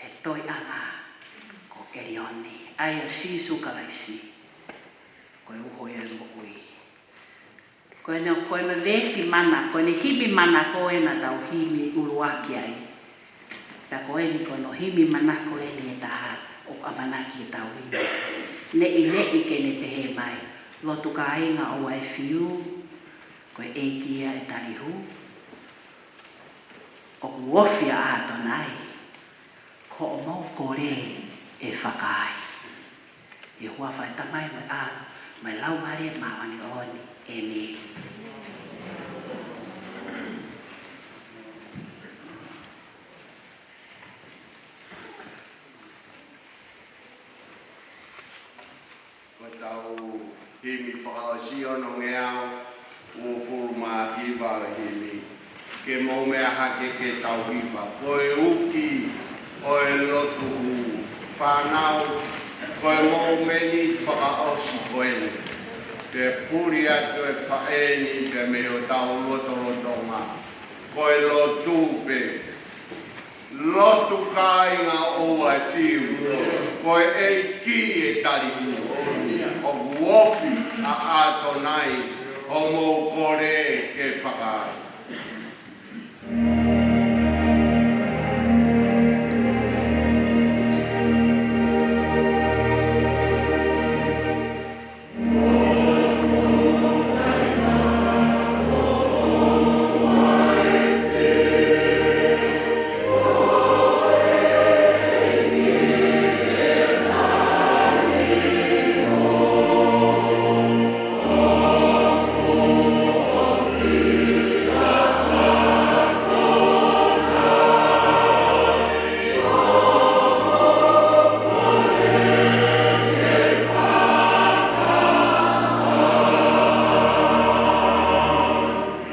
He toiʻanga ko ʻElioni, ʻa ia ʻo Sīsū Kalaisi, ko e uho ia ʻo e moʻui. Ko ʻene, ko ʻene veesi mana, ko ʻene himi mana ko ē naʻa tau himi ʻuluaki ai. Pea ko eni ko hono himi mana ko eni ʻe taha ʻoku ʻamanaki ke tau himi. Neʻineʻi ke ne pehē mai, lotu kāinga ʻoua ʻe fiu, ko e ʻEiki ia ʻe tali hū. ʻOku ofi ʻa ʻAtonai, ko hoʻomou kole ʻe fakaai. ʻI he huafa ʻo e Tamai mo e ʻAlo mo e Laumālie Māʻoniʻoni. ʻĒmeni. Ko ʻetau himi fakaʻosi, onongeau uofulu mā hiva ʻo e himi. Ke mou meʻa hake ke tau hiva. Ko e uki ʻo e lotu ʻū. Fānau, ko e mōmeniti fakaʻosi ko eni, ke puli atu e faʻē ni pea mei hotau lotolotonga, ko e lotu pē. Lotu kāinga ʻoua ʻe fiu, ko e ʻEiki ʻe tali ʻi. ʻOku ofi ʻa ʻAtonai, ʻoku mou kole ke fakaai.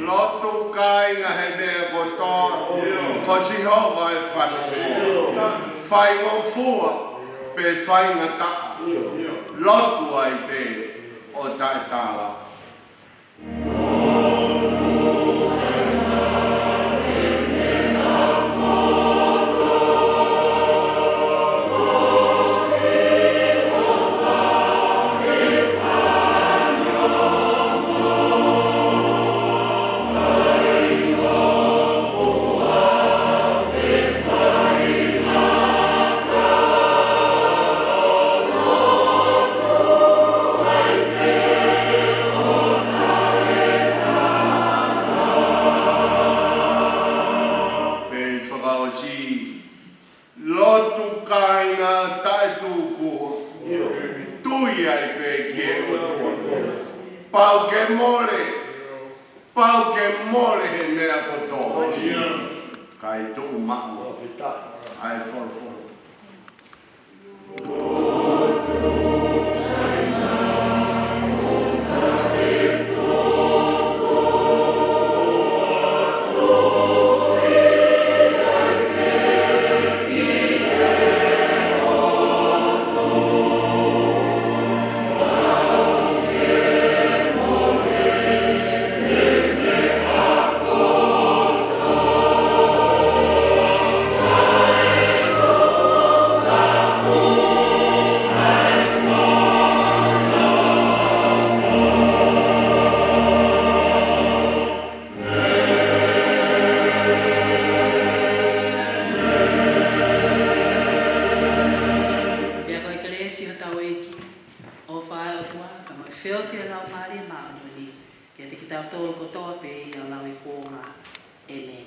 Lotu kāinga he meʻa kotoa, ko Sihova ʻe fanongo. Faingofua pe faingataʻa, lotu ai pē ʻo taʻetala. Pea fakaʻosi, lotu kāinga taʻetūkua. Tui ai pē ki he ʻOtua. Pau ke mole, pau ke mole he meʻa kotoa. Kae tuʻu maʻu ʻa e folofola. Pea ko e kelesi ʻa hotau ʻEiki, ʻofa ʻa e ʻOtua, pea mo e feohi ʻa e Laumālie Māʻoniʻoni, ke ʻiate kitautolu kotoa pē ʻi he ʻaho ni pea ʻo ʻEmeni.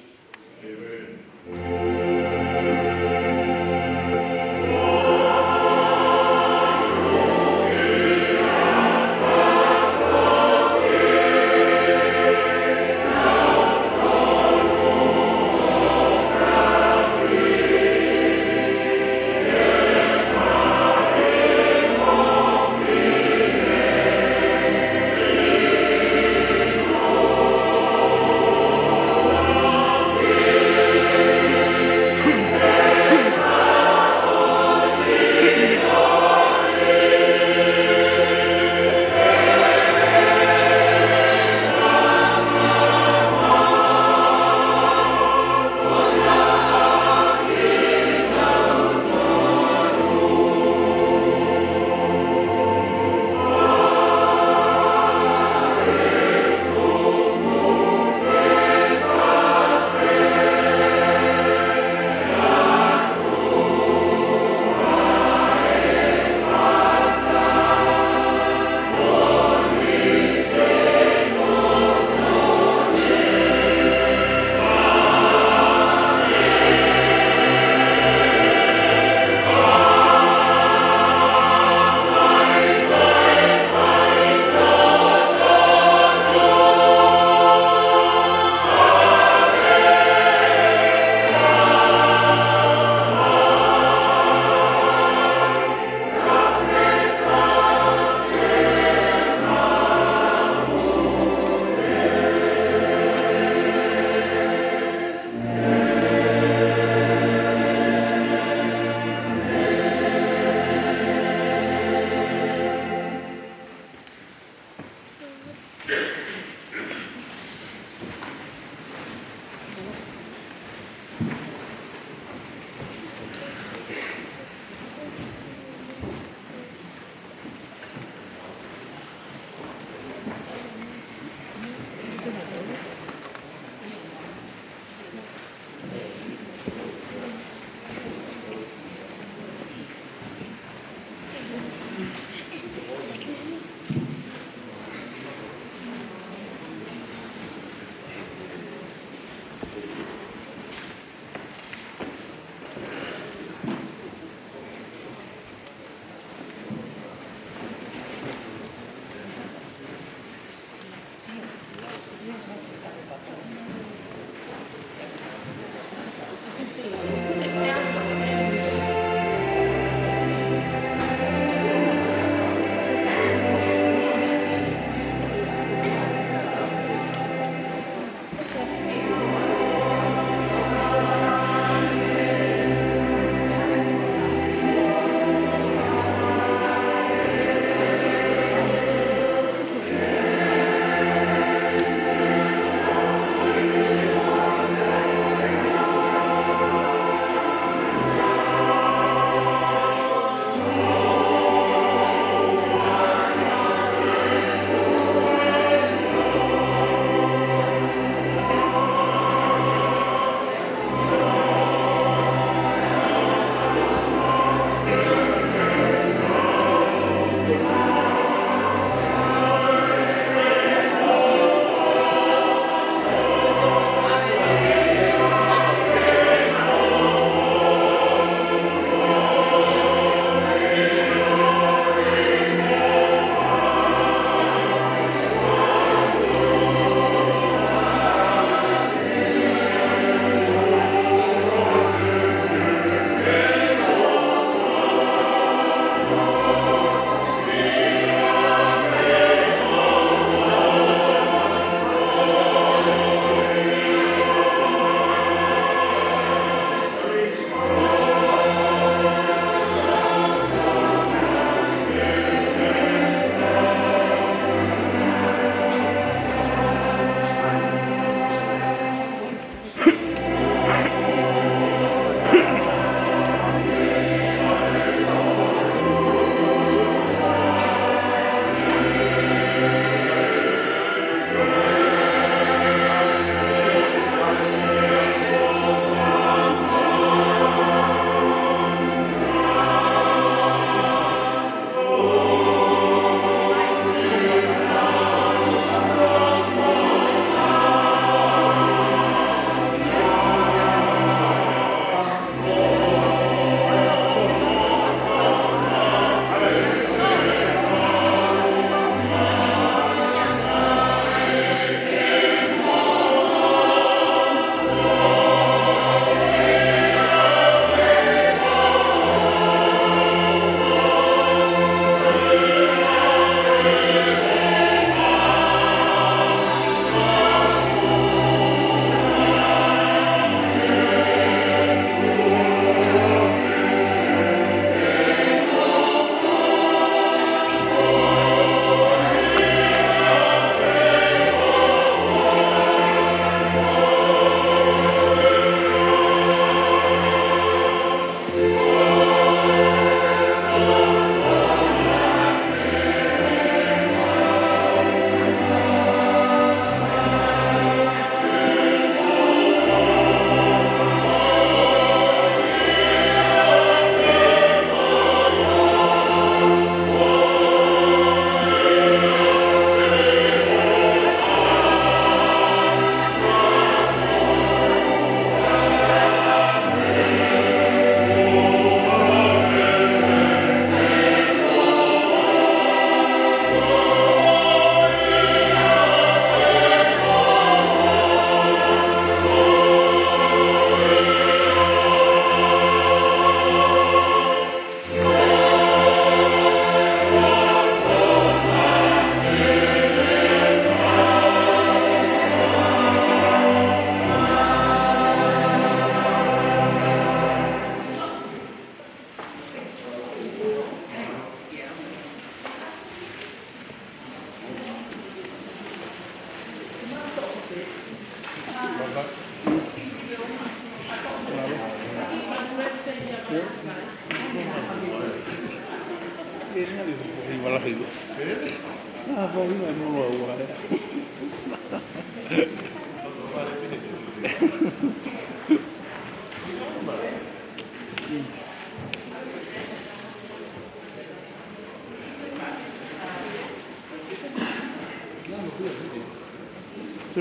Sure,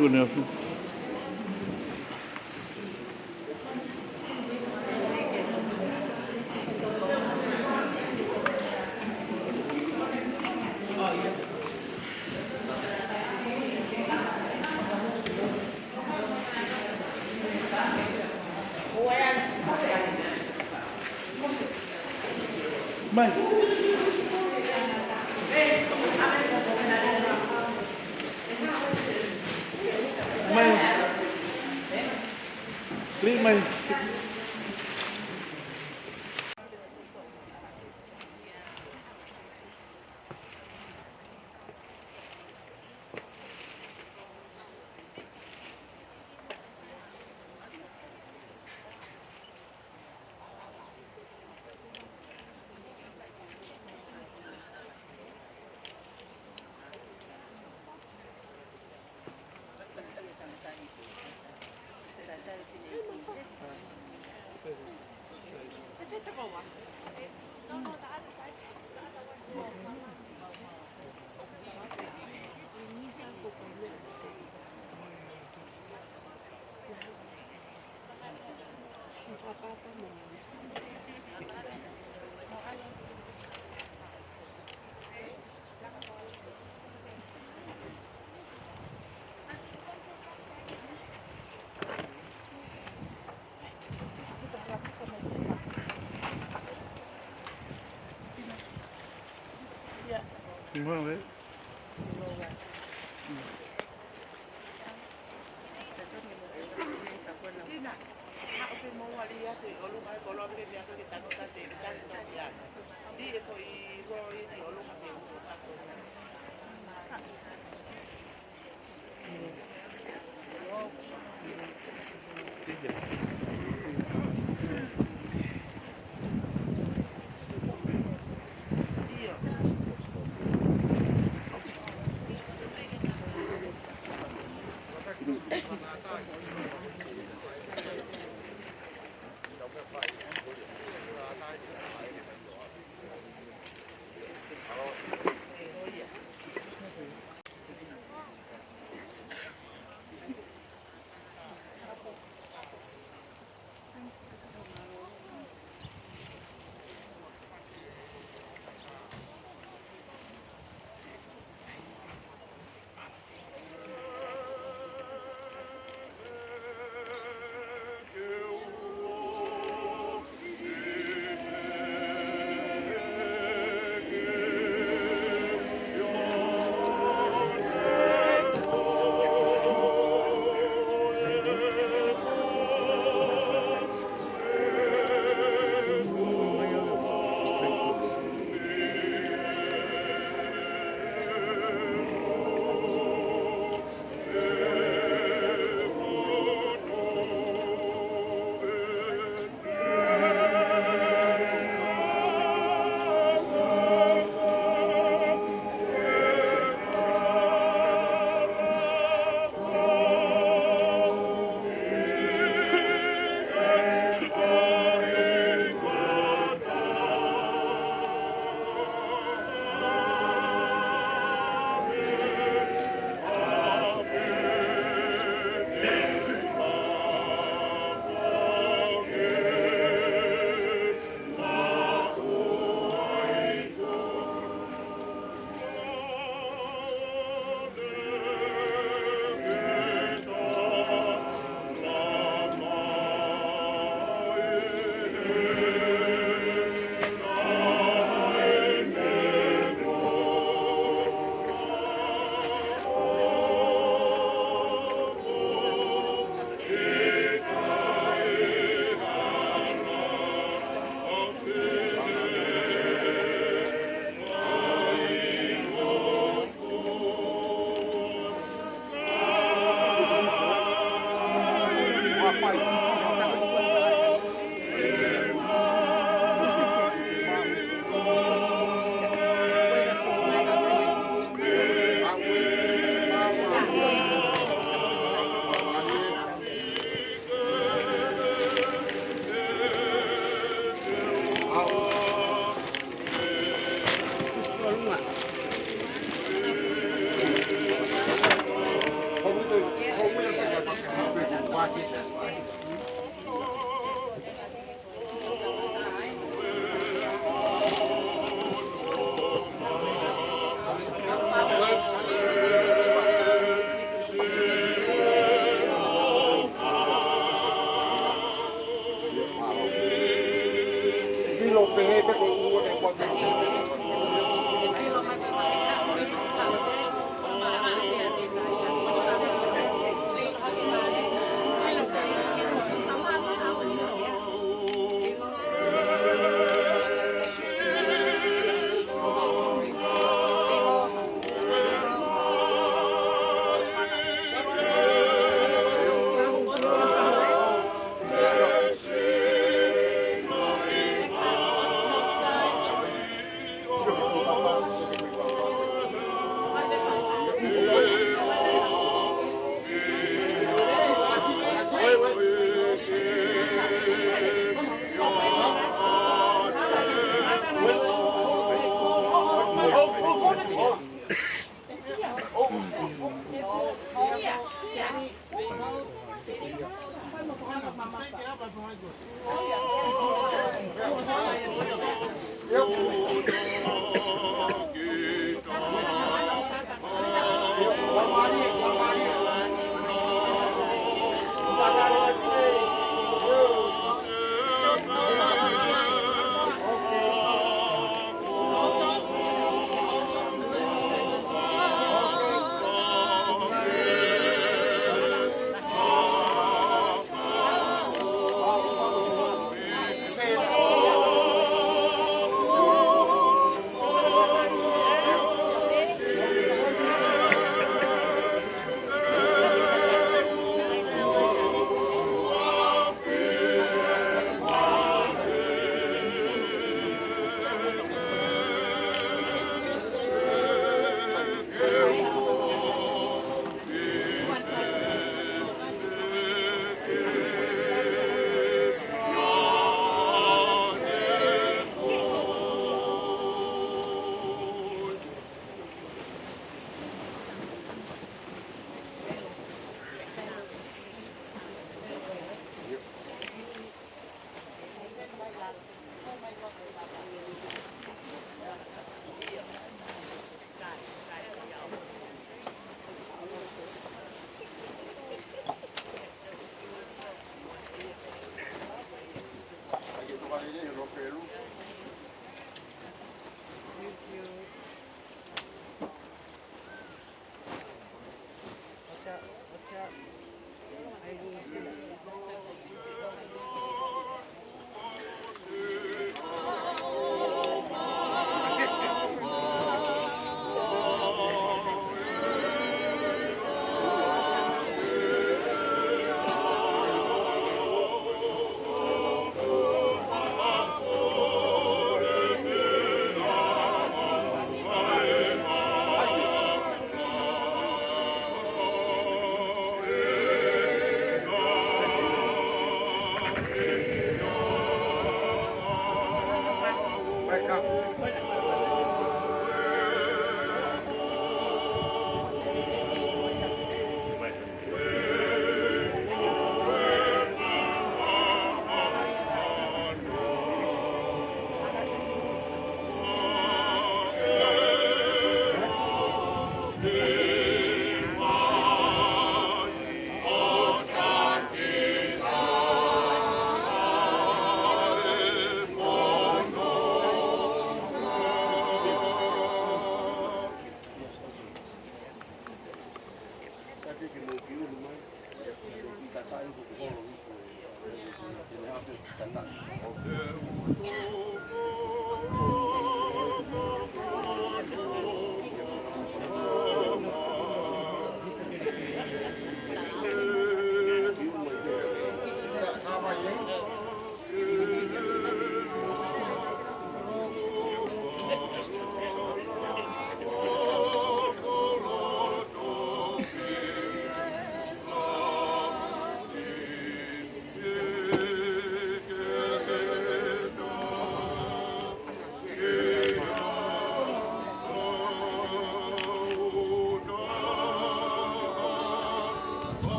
good enough. Mai. Mai. Lī mai. Mou ʻai.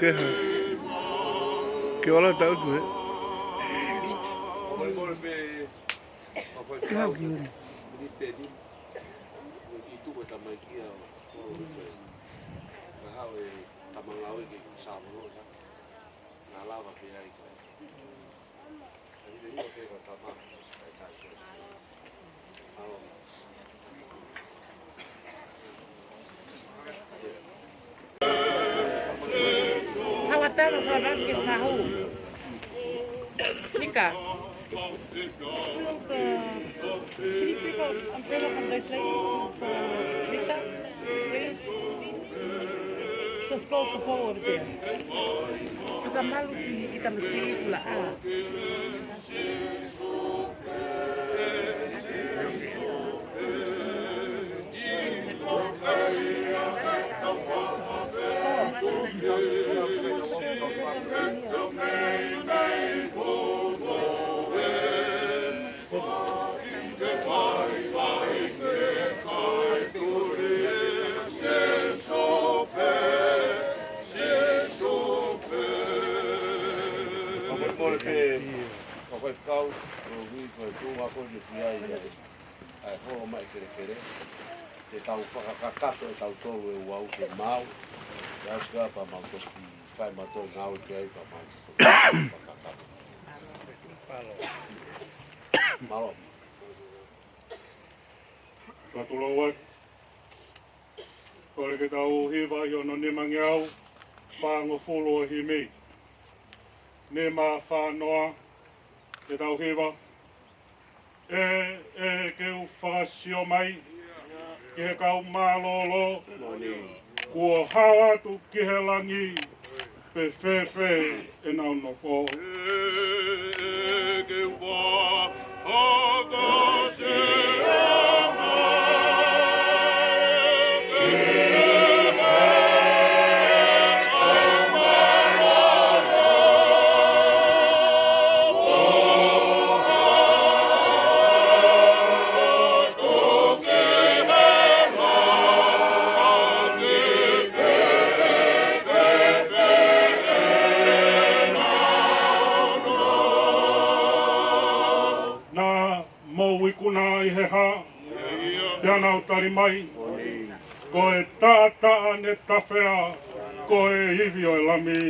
Ke ha. Ke ola tau tu, eh. Hawatara Faravat ke fahu. Mika. Can you pick up umbrella from those ladies for Mika, please? Just go for Paul over there. Fakamalu ki he tamasiʻi ʻula ʻā. Kau, ʻo ui ko e tuʻunga ko eni ki ai, ʻa e, ʻa e holo mai kelekele. Te tau fakakakato ʻe tautolu ʻe ua ke mau. Ia ʻosi ka pea mau toki fai mautolu ngāue ki ai pea mau fakakakato. Mālō. Ka tulou atu. Kole ke tau hiva ʻi hono nimangeau fāngofulu ʻo e himi. Nima fā noa, ke tau hiva. ʻE, ʻe ke u fakasio mai ki he kau mālōlō, kuo hao atu ki he langi, pe fēfē ʻenau nofo. Naʻa mou ikuna ʻi he hā, pea nau tali mai. Ko e taʻataʻa ne tafea, ko e ivi ʻo e Lami.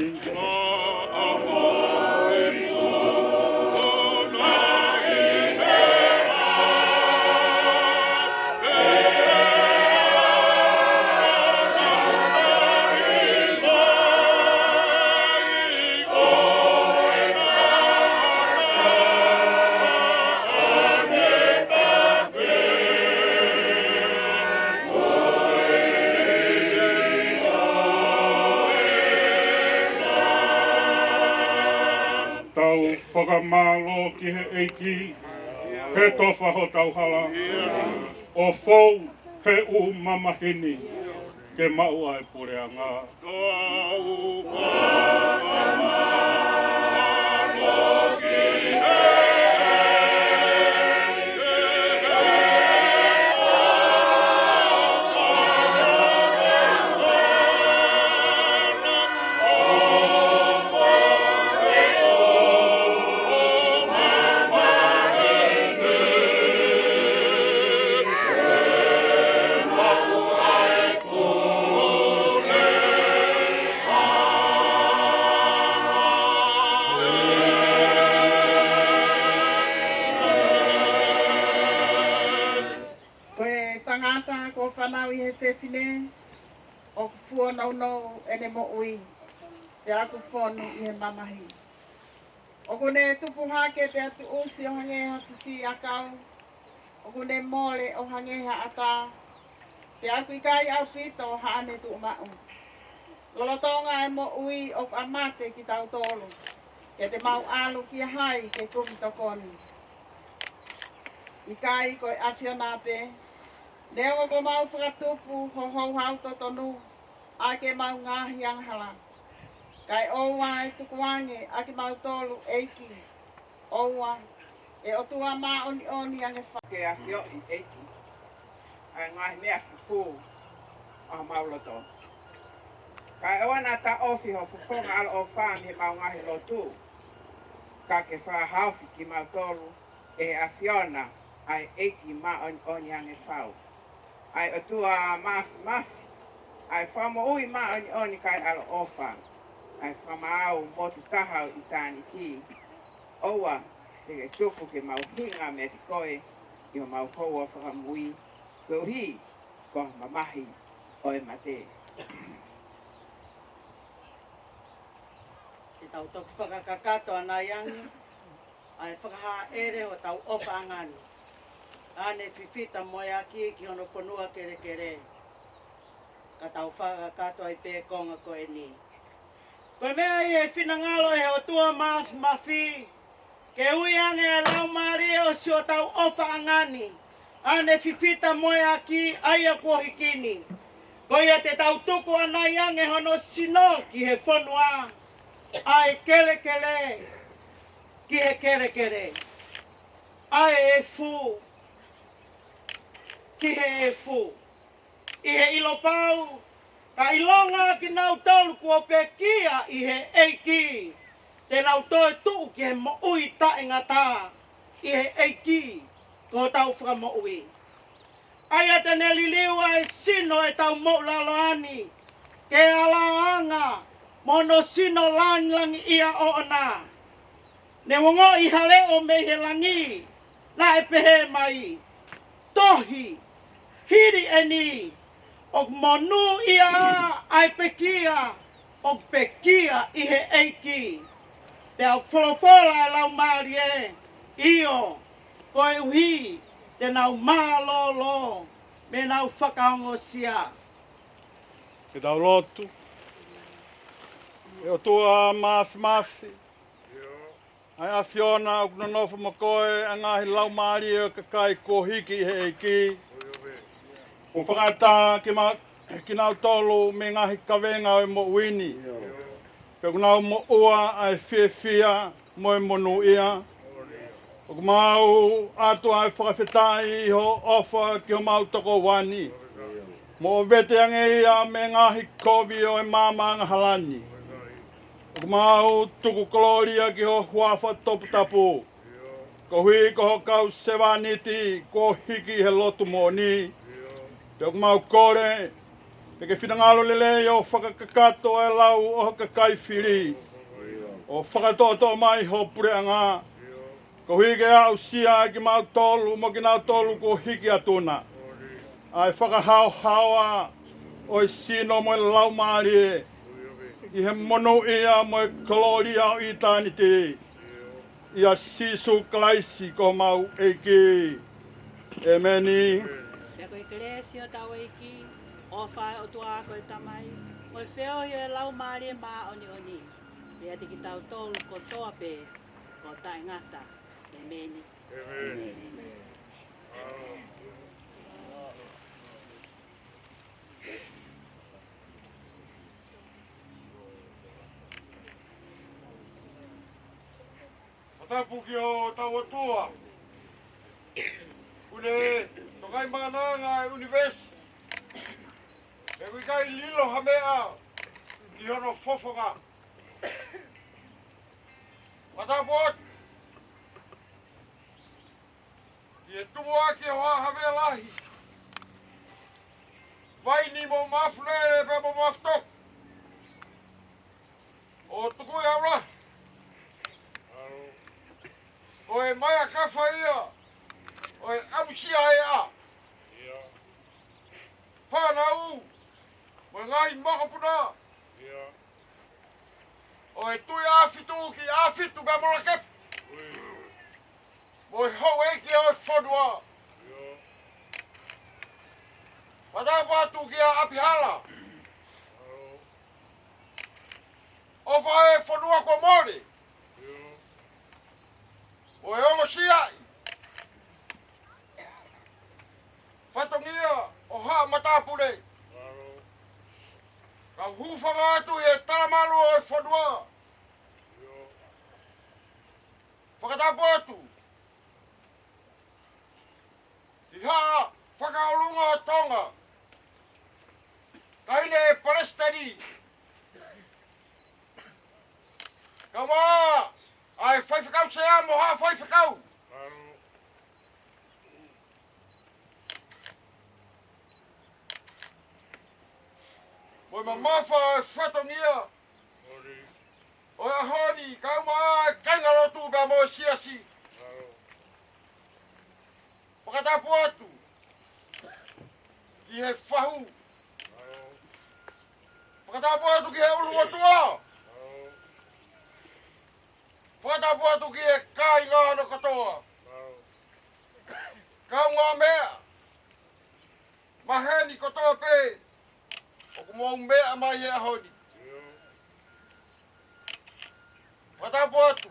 Tau fakamālō ki he ʻEiki, he tofa hotau hala, ʻo fou he ʻū mamahi ni, ke maʻu ʻa e puleʻanga. Ko e tangata kuo fanauʻi ʻe he fefine, ʻoku fuonounou ʻene moʻui, pea ʻoku fonu ʻi he mamahi. ʻOku ne tupu hake pea tuʻusi ʻo hangē ha fisiʻiʻakau, ʻoku ne mole ʻo hangē ha ʻatā, pea ʻoku ʻikai ʻaupito haʻane tuʻumaʻu. Lolotonga e moʻui ʻoku ʻa mate kitautolu, ke te mau ʻalu kia hai ke kumi tokoni? ʻIkai ko e ʻAfiona pē, neongo kuo mau fakatupu ho houhau totonu ʻaki ʻemau ngaahi angahala, kae ʻoua ʻe tukuange ʻa kimautolu, ʻEiki. ʻOua, ʻe ʻOtua māʻoniʻoni ange fa- Ke ʻafioʻi, ʻEiki, ʻa e ngaahi meʻa fufū ʻa homau loto. Kae ʻoua naʻa taʻofi ho fofonga ʻaloʻofa mei heʻemau ngaahi lotu, ka ke fakahaofi kimautolu ʻe he ʻAfiona, ʻa e ʻEiki māʻoniʻoni ange fau, ʻa e ʻOtua Māfimafi, ʻa e Fakamoʻui māʻoniʻoni kae ʻaloʻofa, ʻa e Fakamaau motu taha ʻo ʻitāniti. ʻOua te ke tuku ke mau hinga meiate koe ʻi homau houa fakamui, koeʻuhi ko e mamahi ʻo e mate. Ke tau toki fakakakato ʻanai ange ʻa e fakahāʻele hotau ʻofaʻanga ni, ʻa ʻene fifita moeaki ki hono fonua kelekele. Ka tau fakakakato ai pē konga ko eni. Ko e meʻa ʻi he finangalo ʻo e ʻOtua Māfimafi, ke ui ange ʻa e laumālie ʻo siʻotau ʻofaʻanga ni, ʻa ʻene fifita moeaki ʻa ia kuo hiki ni. Ko ia te tau tuku ʻanai ange hono sino ki he fonua, ʻa e kelekele ki he kelekele, ʻa e efu ki he efu, ʻi he ʻilo pau, ka ʻilonga kinautolu kuo pekia ʻi he ʻEiki, te nau toe tuʻu ki he moʻui taʻengata ʻi he ʻEiki ko hotau Fakamoʻui. ʻA ia te ne liliu ʻa e sino ʻo ʻetau moʻulaloa ni, ke ala anga mo hono sino langilangiʻia ʻoʻona. Ne ongoʻi ha leʻo mei he langi, naʻe pehē mai, Tohi, hili eni, ʻoku monūʻia ʻa e pekia ʻoku pekia ʻi he ʻEiki. Pea folofola ʻa e Laumālie, ʻio, koeʻuhi te nau mālōlō, mo nau fakaongosia. Ke tau lotu. ʻE ʻOtua Māfimafi, ʻa e ʻAfiona, ʻoku nonofo mo koe ʻa e ngaahi laumālie ʻo e kakai kuo hiki ʻi he ʻEiki. Kuo fakaʻatā kima-, kinautolu mei he ngaahi kavenga ʻo e moʻui ni, pea kuo nau moʻua ʻa e fiefia mo e monūʻia. ʻOku mau ʻatu ʻa e fakafetaʻi ʻi hoʻo ʻofa ki homau tokoua ni, mo ʻoku vete ange ia mei he ngaahi kovi ʻo e maama angahala ni. ʻOku mau tuku kolōlia ki ho huafa toputapu, koeʻuhi ko ho kau sevāniti kuo hiki he lotu moʻoni. Pea ʻoku mau kole, te ke finangalo lelei ʻo fakakakato ʻa e lau ʻo ho kakai fili, ʻo fakatoʻotoʻo mai ho puleʻanga, koeʻuhi ke aʻusia kimautolu mo kinautolu kuo hiki atu na ʻa e fakahaohaoa ʻo e sino mo e laumālie, ʻi he monūʻia mo e kolōlia ʻo ʻitāniti, ʻia Sīsū Kalaisi ko homau ʻEiki. ʻĒmeni. Pea ko e kelesi ʻa hotau ʻEiki, ʻofa ʻa e ʻOtua ko e Tamai, mo e feohi ʻa e Laumālie Māʻoniʻoni, ʻiate kitautolu kotoa pē ʻo taʻengata. ʻĒmeni. ʻĒmeni. Fakatapu ki hotau ʻOtua, ʻoku ne tokaimaʻananga ʻa e ʻunivēsi, pea ʻoku ʻikai lilo ha meʻa ki hono fofonga. Fakatapu atu ki he tumuʻaki ʻo Haʻa Havea Lahi, Vaini mo Maʻafu Lele pea mo Maʻafu Toku, ʻo Tukuʻi ʻAula, ko e maia kafa ia ʻo e ʻamusia ʻa e ʻā, fānau mo e ngaahi mokopuna ʻo e Tuʻi ʻAfitu ki ʻAfitu pea mo Lakepa, mo e houʻeiki ʻo e fonua. Fakatapu atu kia ʻApihala, ʻofa ʻa e fonua kuo mole, mo e ongosiaʻi fatongia ʻo haʻa matāpule. Kau hūfanga atu ʻi he talamalu ʻo e fonua. Fakatapu atu ki Haʻa Fakaʻolunga ʻo Tonga, Taʻahine Palesiteni, Mamafa e fatongia ʻo e ʻaho ni, kae ʻumaʻā e kāingalotu pea mo e siasi. Fakatapu atu ki he fahu. Fakatapu atu ki he ʻulumotuʻa. Fakatapu atu ki he kāinga hono kotoa. Kaungāmeʻa maheni kotoa pē ʻoku mou meʻa mai he ʻaho ni. Fakatapu atu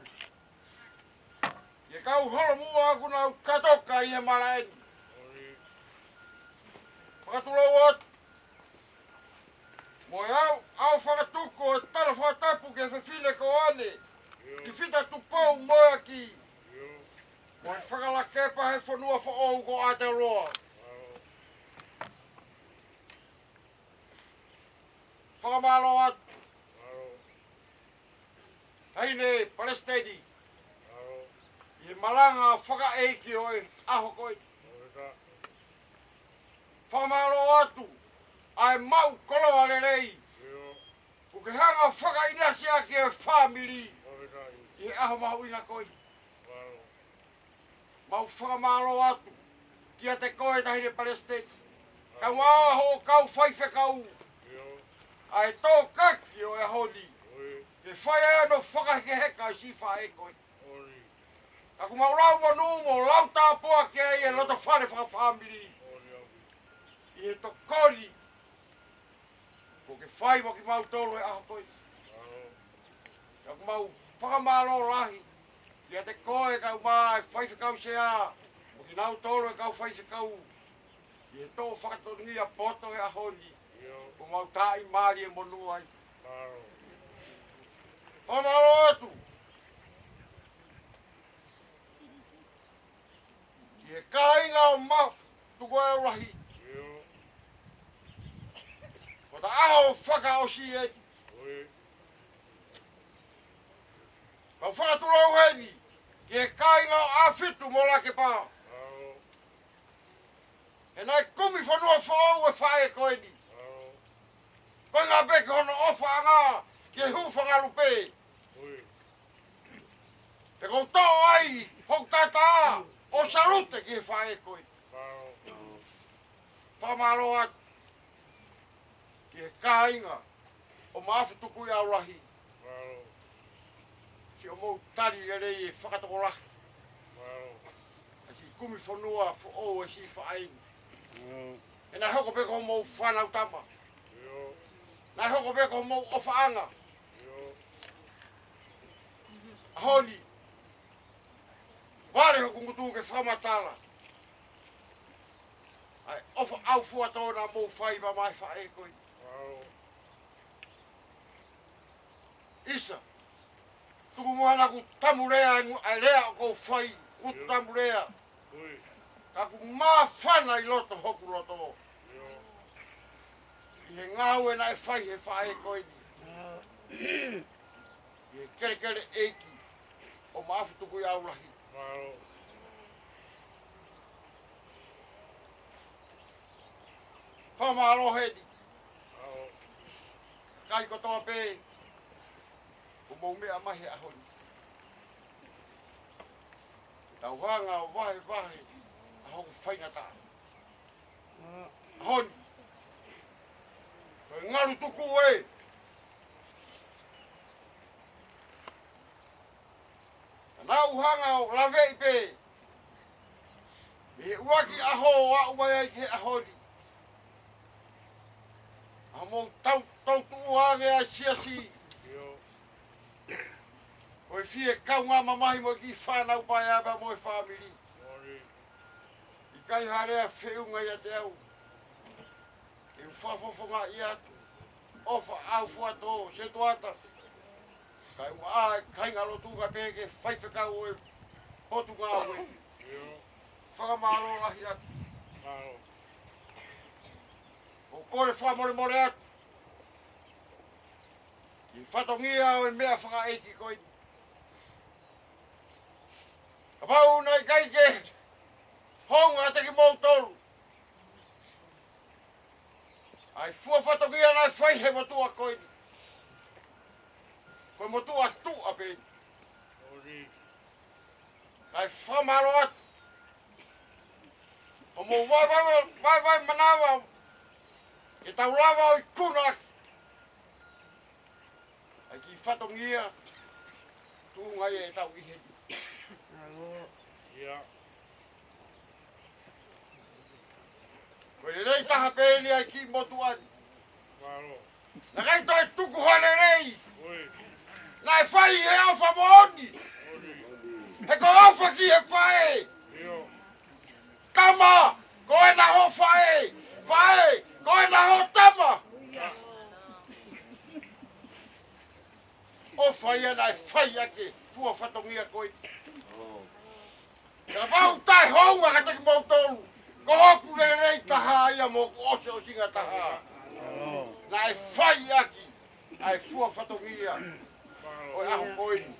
ki he kau holomuʻa ʻoku nau katoka ʻi he malaʻe ni. Fakatulou atu mo e ʻaofangatuku ʻo e tala fakatapu ki he fefine ko ʻAne Tefita Tupou Moeaki, mo e fakalakepa he fonua foʻou ko Aotearoa. Fakamālō atu, Taʻahine Palesiteni, ʻi he malanga fakaʻeiki ʻo e ʻaho ko eni. Fakamālō atu ʻa e maʻu koloa lelei kuo ke hanga fakaʻinasi ʻaki e fāmili ʻi he ʻaho mahuʻinga ko eni. Mau fakamālō atu kiate koe, Taʻahine Palesiteni, kae ʻumaʻā hoʻo kau faifekau, ʻa e tokaki ʻo e ʻaho ni ke fai ai hono fakahekeheka e siʻi faʻē ko eni. Ka ʻoku mau lau monū mo lau tāpuaki ai e loto fale fakafāmili ʻi he tokoni kuo ke fai mo kimautolu he ʻaho ko eni. Ka ʻoku mau fakamālō lahi kiate koe kae ʻumaʻā e faifekau sea mo kinautolu e kau faifekau ʻi he tō fakatongia poto he ʻaho ni. Kuo mau taʻimālie monū ai. Fakamālō atu ki he kāinga ʻo Maʻa Tukuʻeau Lahi. Ko ʻeta ʻaho fakaʻosi eni. Kau fakatulou heni ki he kāinga ʻo ʻAfitu mo Lakepa. He naʻe kumi fonua foʻou e faʻē ko eni. Ko e ngā pē ki hono ʻofaʻanga ki he hūfanga lupe. Pea ʻoku ou toʻo ai hoku taʻataʻa ʻo salute ki he faʻē ko eni. Fakamālō atu ki he kāinga ʻo Maʻafu Tukuʻeau Lahi. Siʻo mou tali lelei e fakatokolahi ʻa e siʻi kumi fonua foʻou e siʻi faʻē ni. He naʻe hoko pē ko homou fānau tama. Naʻe hoko pē ko homou ʻofaʻanga. ʻAho ni, vale hoku ngutu ke fakamatala ʻa e ʻofa ʻaufuatō naʻa mou fai maʻa e faʻē ko eni. ʻIsa, tuku muʻa naʻa ku tamulea e ngu-, ʻa e lea ʻoku ou fai, ngutu tamulea. Ka ʻoku māfana ʻi loto hoku loto ʻi he ngāue naʻe fai he faʻē ko eni ʻi he kelekele ʻeiki ʻo Maʻafu Tukuʻeau Lahi. Fakamālō heni. Kakai kotoa pē ʻoku mou meʻa mai he ʻaho ni. Tau hanga ʻo vahevahe ʻa hoku faingataʻa. ʻAho ni, ko e ngalu tuku ē. Naʻa ku hanga ʻo laveʻi pē mei he ʻuluaki ʻaho ʻo aʻu mai ai ki he ʻaho ni, ʻa hoʻomou tau, tau tuʻu ange ʻa e siasi. Ko e fie kaungā mamahi mo e kiʻi fānau paea pea mo e fāmili. ʻIkai ha lea feʻunga ʻiate au. Ke u fakafofongaʻi atu ʻofa ʻaufuatō, setuata, kae ʻumaʻā e kāingalotu kae pehē ki he faifekau ʻo e Potungāue. Fakamālō lahi atu. ʻOku ou kole fakamolemole atu ʻi he fatongia ʻo e meʻa fakaʻeiki ko eni. Kapau naʻe ʻikai ke hounga ʻiate kimoutolu ʻa e fua fatongia naʻe fai he motuʻa ko eni. Ko e motuʻa tuʻa pē eni. Kae fakamālō atu. ʻOku mou vaivai, vaivai manava. Ke tau lava ʻo ikuna ʻaki ʻa e kiʻi fatongia tuʻunga ia ʻetau ʻi heni. Ko e lelei taha pē eni ʻa e kiʻi motuʻa ni. Naʻe ʻikai toe tuku ha lelei. Naʻe fai he ʻofa moʻoni. He ko e ʻofa ki he faʻē. Tama, ko ena ho faʻē. Faʻē, ko ena ho tama. ʻOfa ia naʻe fai ʻaki e fua fatongia ko ē. Kapau taʻe hounga kiate kimoutolu, ko hoku lelei taha ia mo hoku ʻosiʻosinga taha. Naʻe fai ʻaki ʻa e fua fatongia ʻo e ʻaho ko eni.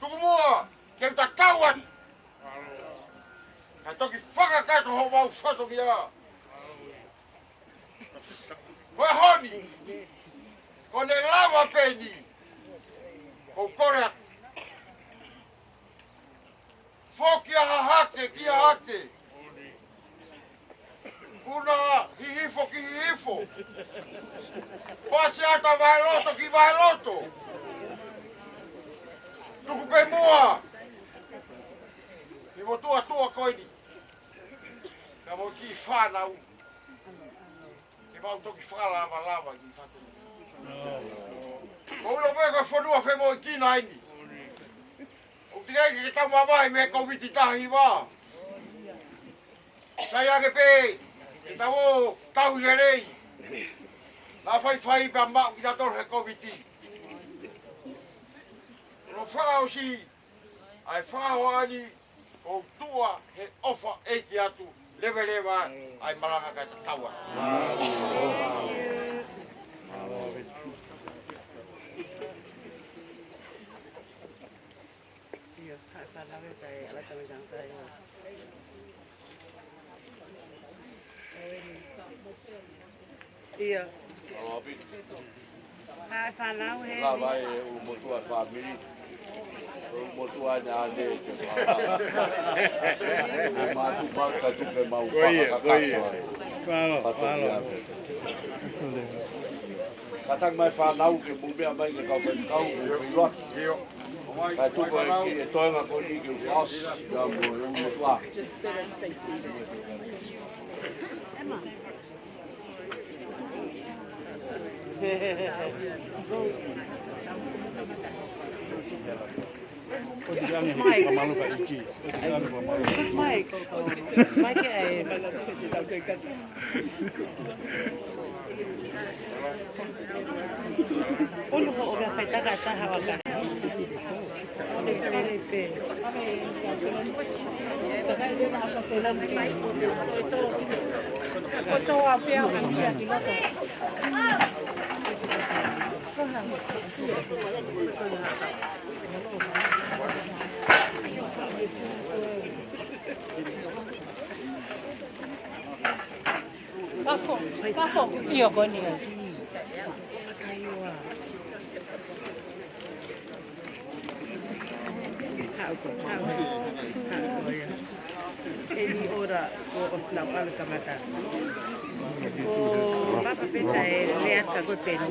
Tuku muʻa ke u tatau atu, kae toki fakakakato homau fatongia. Ko e ʻaho ni, ko ʻene lava pē eni, ko u kole atu. Foki ʻa Hahake ki Hahake. Puna Hihifo ki Hihifo. Pasi ʻa Vailoto ki Vailoto. Tuku pē muʻa ki he motuʻa tuʻa ko eni. Kae mo e kiʻi fānau. Ke mau toki fakalavalava ki fatu. Ko ulo pē ko e fonua femoʻuekina eni. ʻOku teʻeki ke tau mavahe mei he Kōviti taha hiva. Sai ange pē ke tau ō tauhi lelei. Naʻa faifai pea maʻu kitautolu he Kōviti. Ko hono fakaʻosi ʻa e fakahoa ni, ko u tuʻa he ʻofa ʻeiki atu, leveleva ʻa e malanga kae tatau atu. ʻIo. ʻAi fānau he. Lava e ʻulumotuʻa e fāmili. ʻUlumotuʻa ʻene ʻane ke fānau. Mātuʻa mau ka tuke mau. Ko ia, ko ia. Mālō, mālō. Kātaki mai fānau ke mou meʻa mai ke kau faifekau, mou feiloaki. ʻIo. Kae tuku e kiʻi toenga ko eni ke u fakaʻosi, ka mo e ʻulumotuʻa. Mike. Mike. Mike, eh. Ono hoʻo ka faitaka taha waka. Pele pē. Ko tō a pea o ka mia ki loto. Kafo, kafo. ʻIo, ko eni. Haʻu ko, haʻu. Haʻu ko ia. Eni ora ko ʻosi nau ʻalu kamata. Ko papa peta e leata ko peni.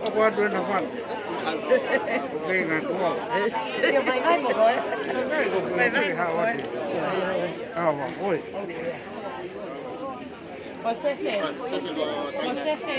ʻOku atu e nafana. ʻOku kei ngā tua. Ia, vaivai mo koe. Vaivai mo koe. Awa, oi. Ko Sese. Ko Sese.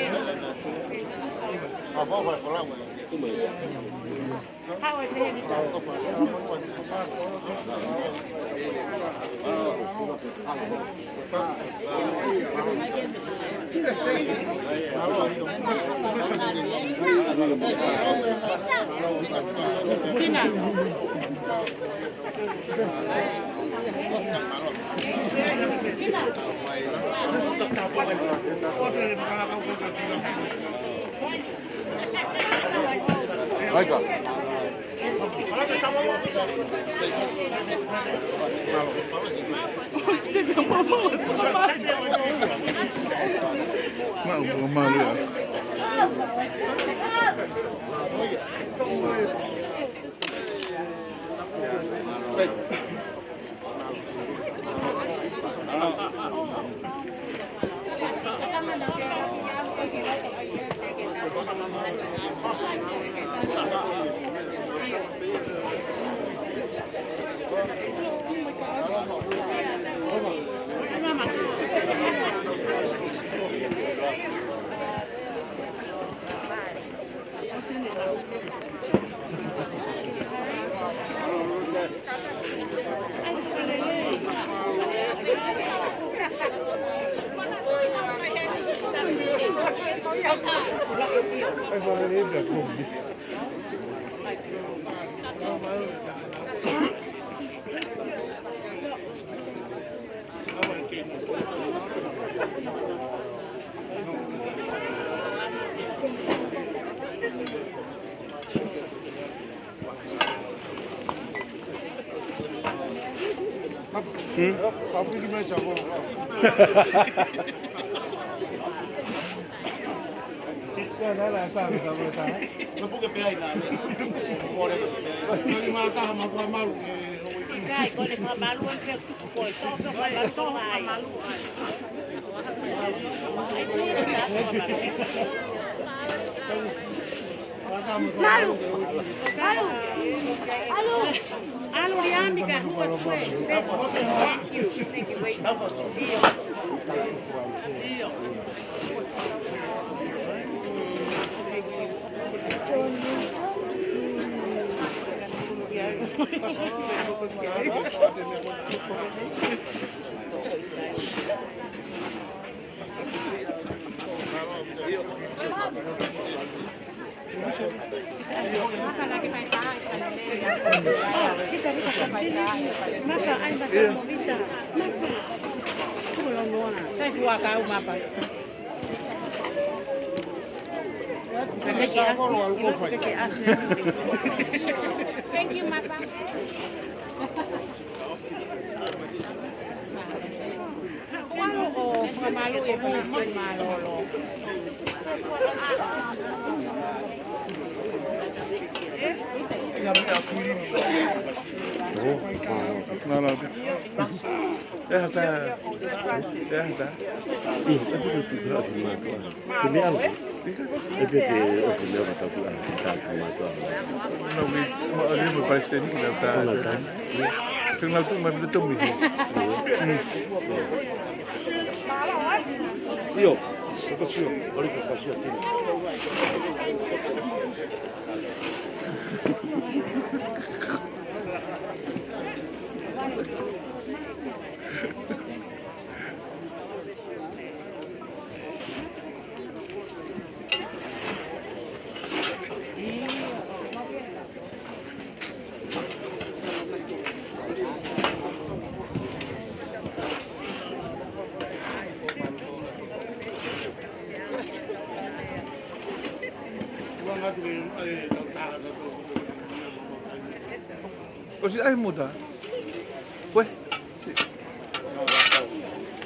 Aika. Mau, mau, mau, ya. Hmm? ʻIkai, ko e fakamalu ʻoku tuku ko e tō, ko e fakamalu ko e ai. Malu. Malu. Malu. ʻAlu Liami ka hua tue. Thank you. Thank you. Wait. ʻIo. ʻIo. Mapa, ai, mapa, movita. Mapa. Kulo noa. Sai fua kau mapa. Thank you, Mapa. Kualo ʻo fakamalu e pui mālōlō. Nā, nā. ʻE hata. ʻE hata. ʻI, ʻe puke puke ʻo si mātua. Ke meʻa. ʻE te te ʻosi meʻa ka tau tuʻa ki tāku mātua. No, we, ma, ʻo lima pai seni ki nau tā. Nau tā. Ke nau tuʻu mai pita tomi. ʻIo, ko sio, ʻo lima pai sio tino. ʻOsi ʻai muta. Koe.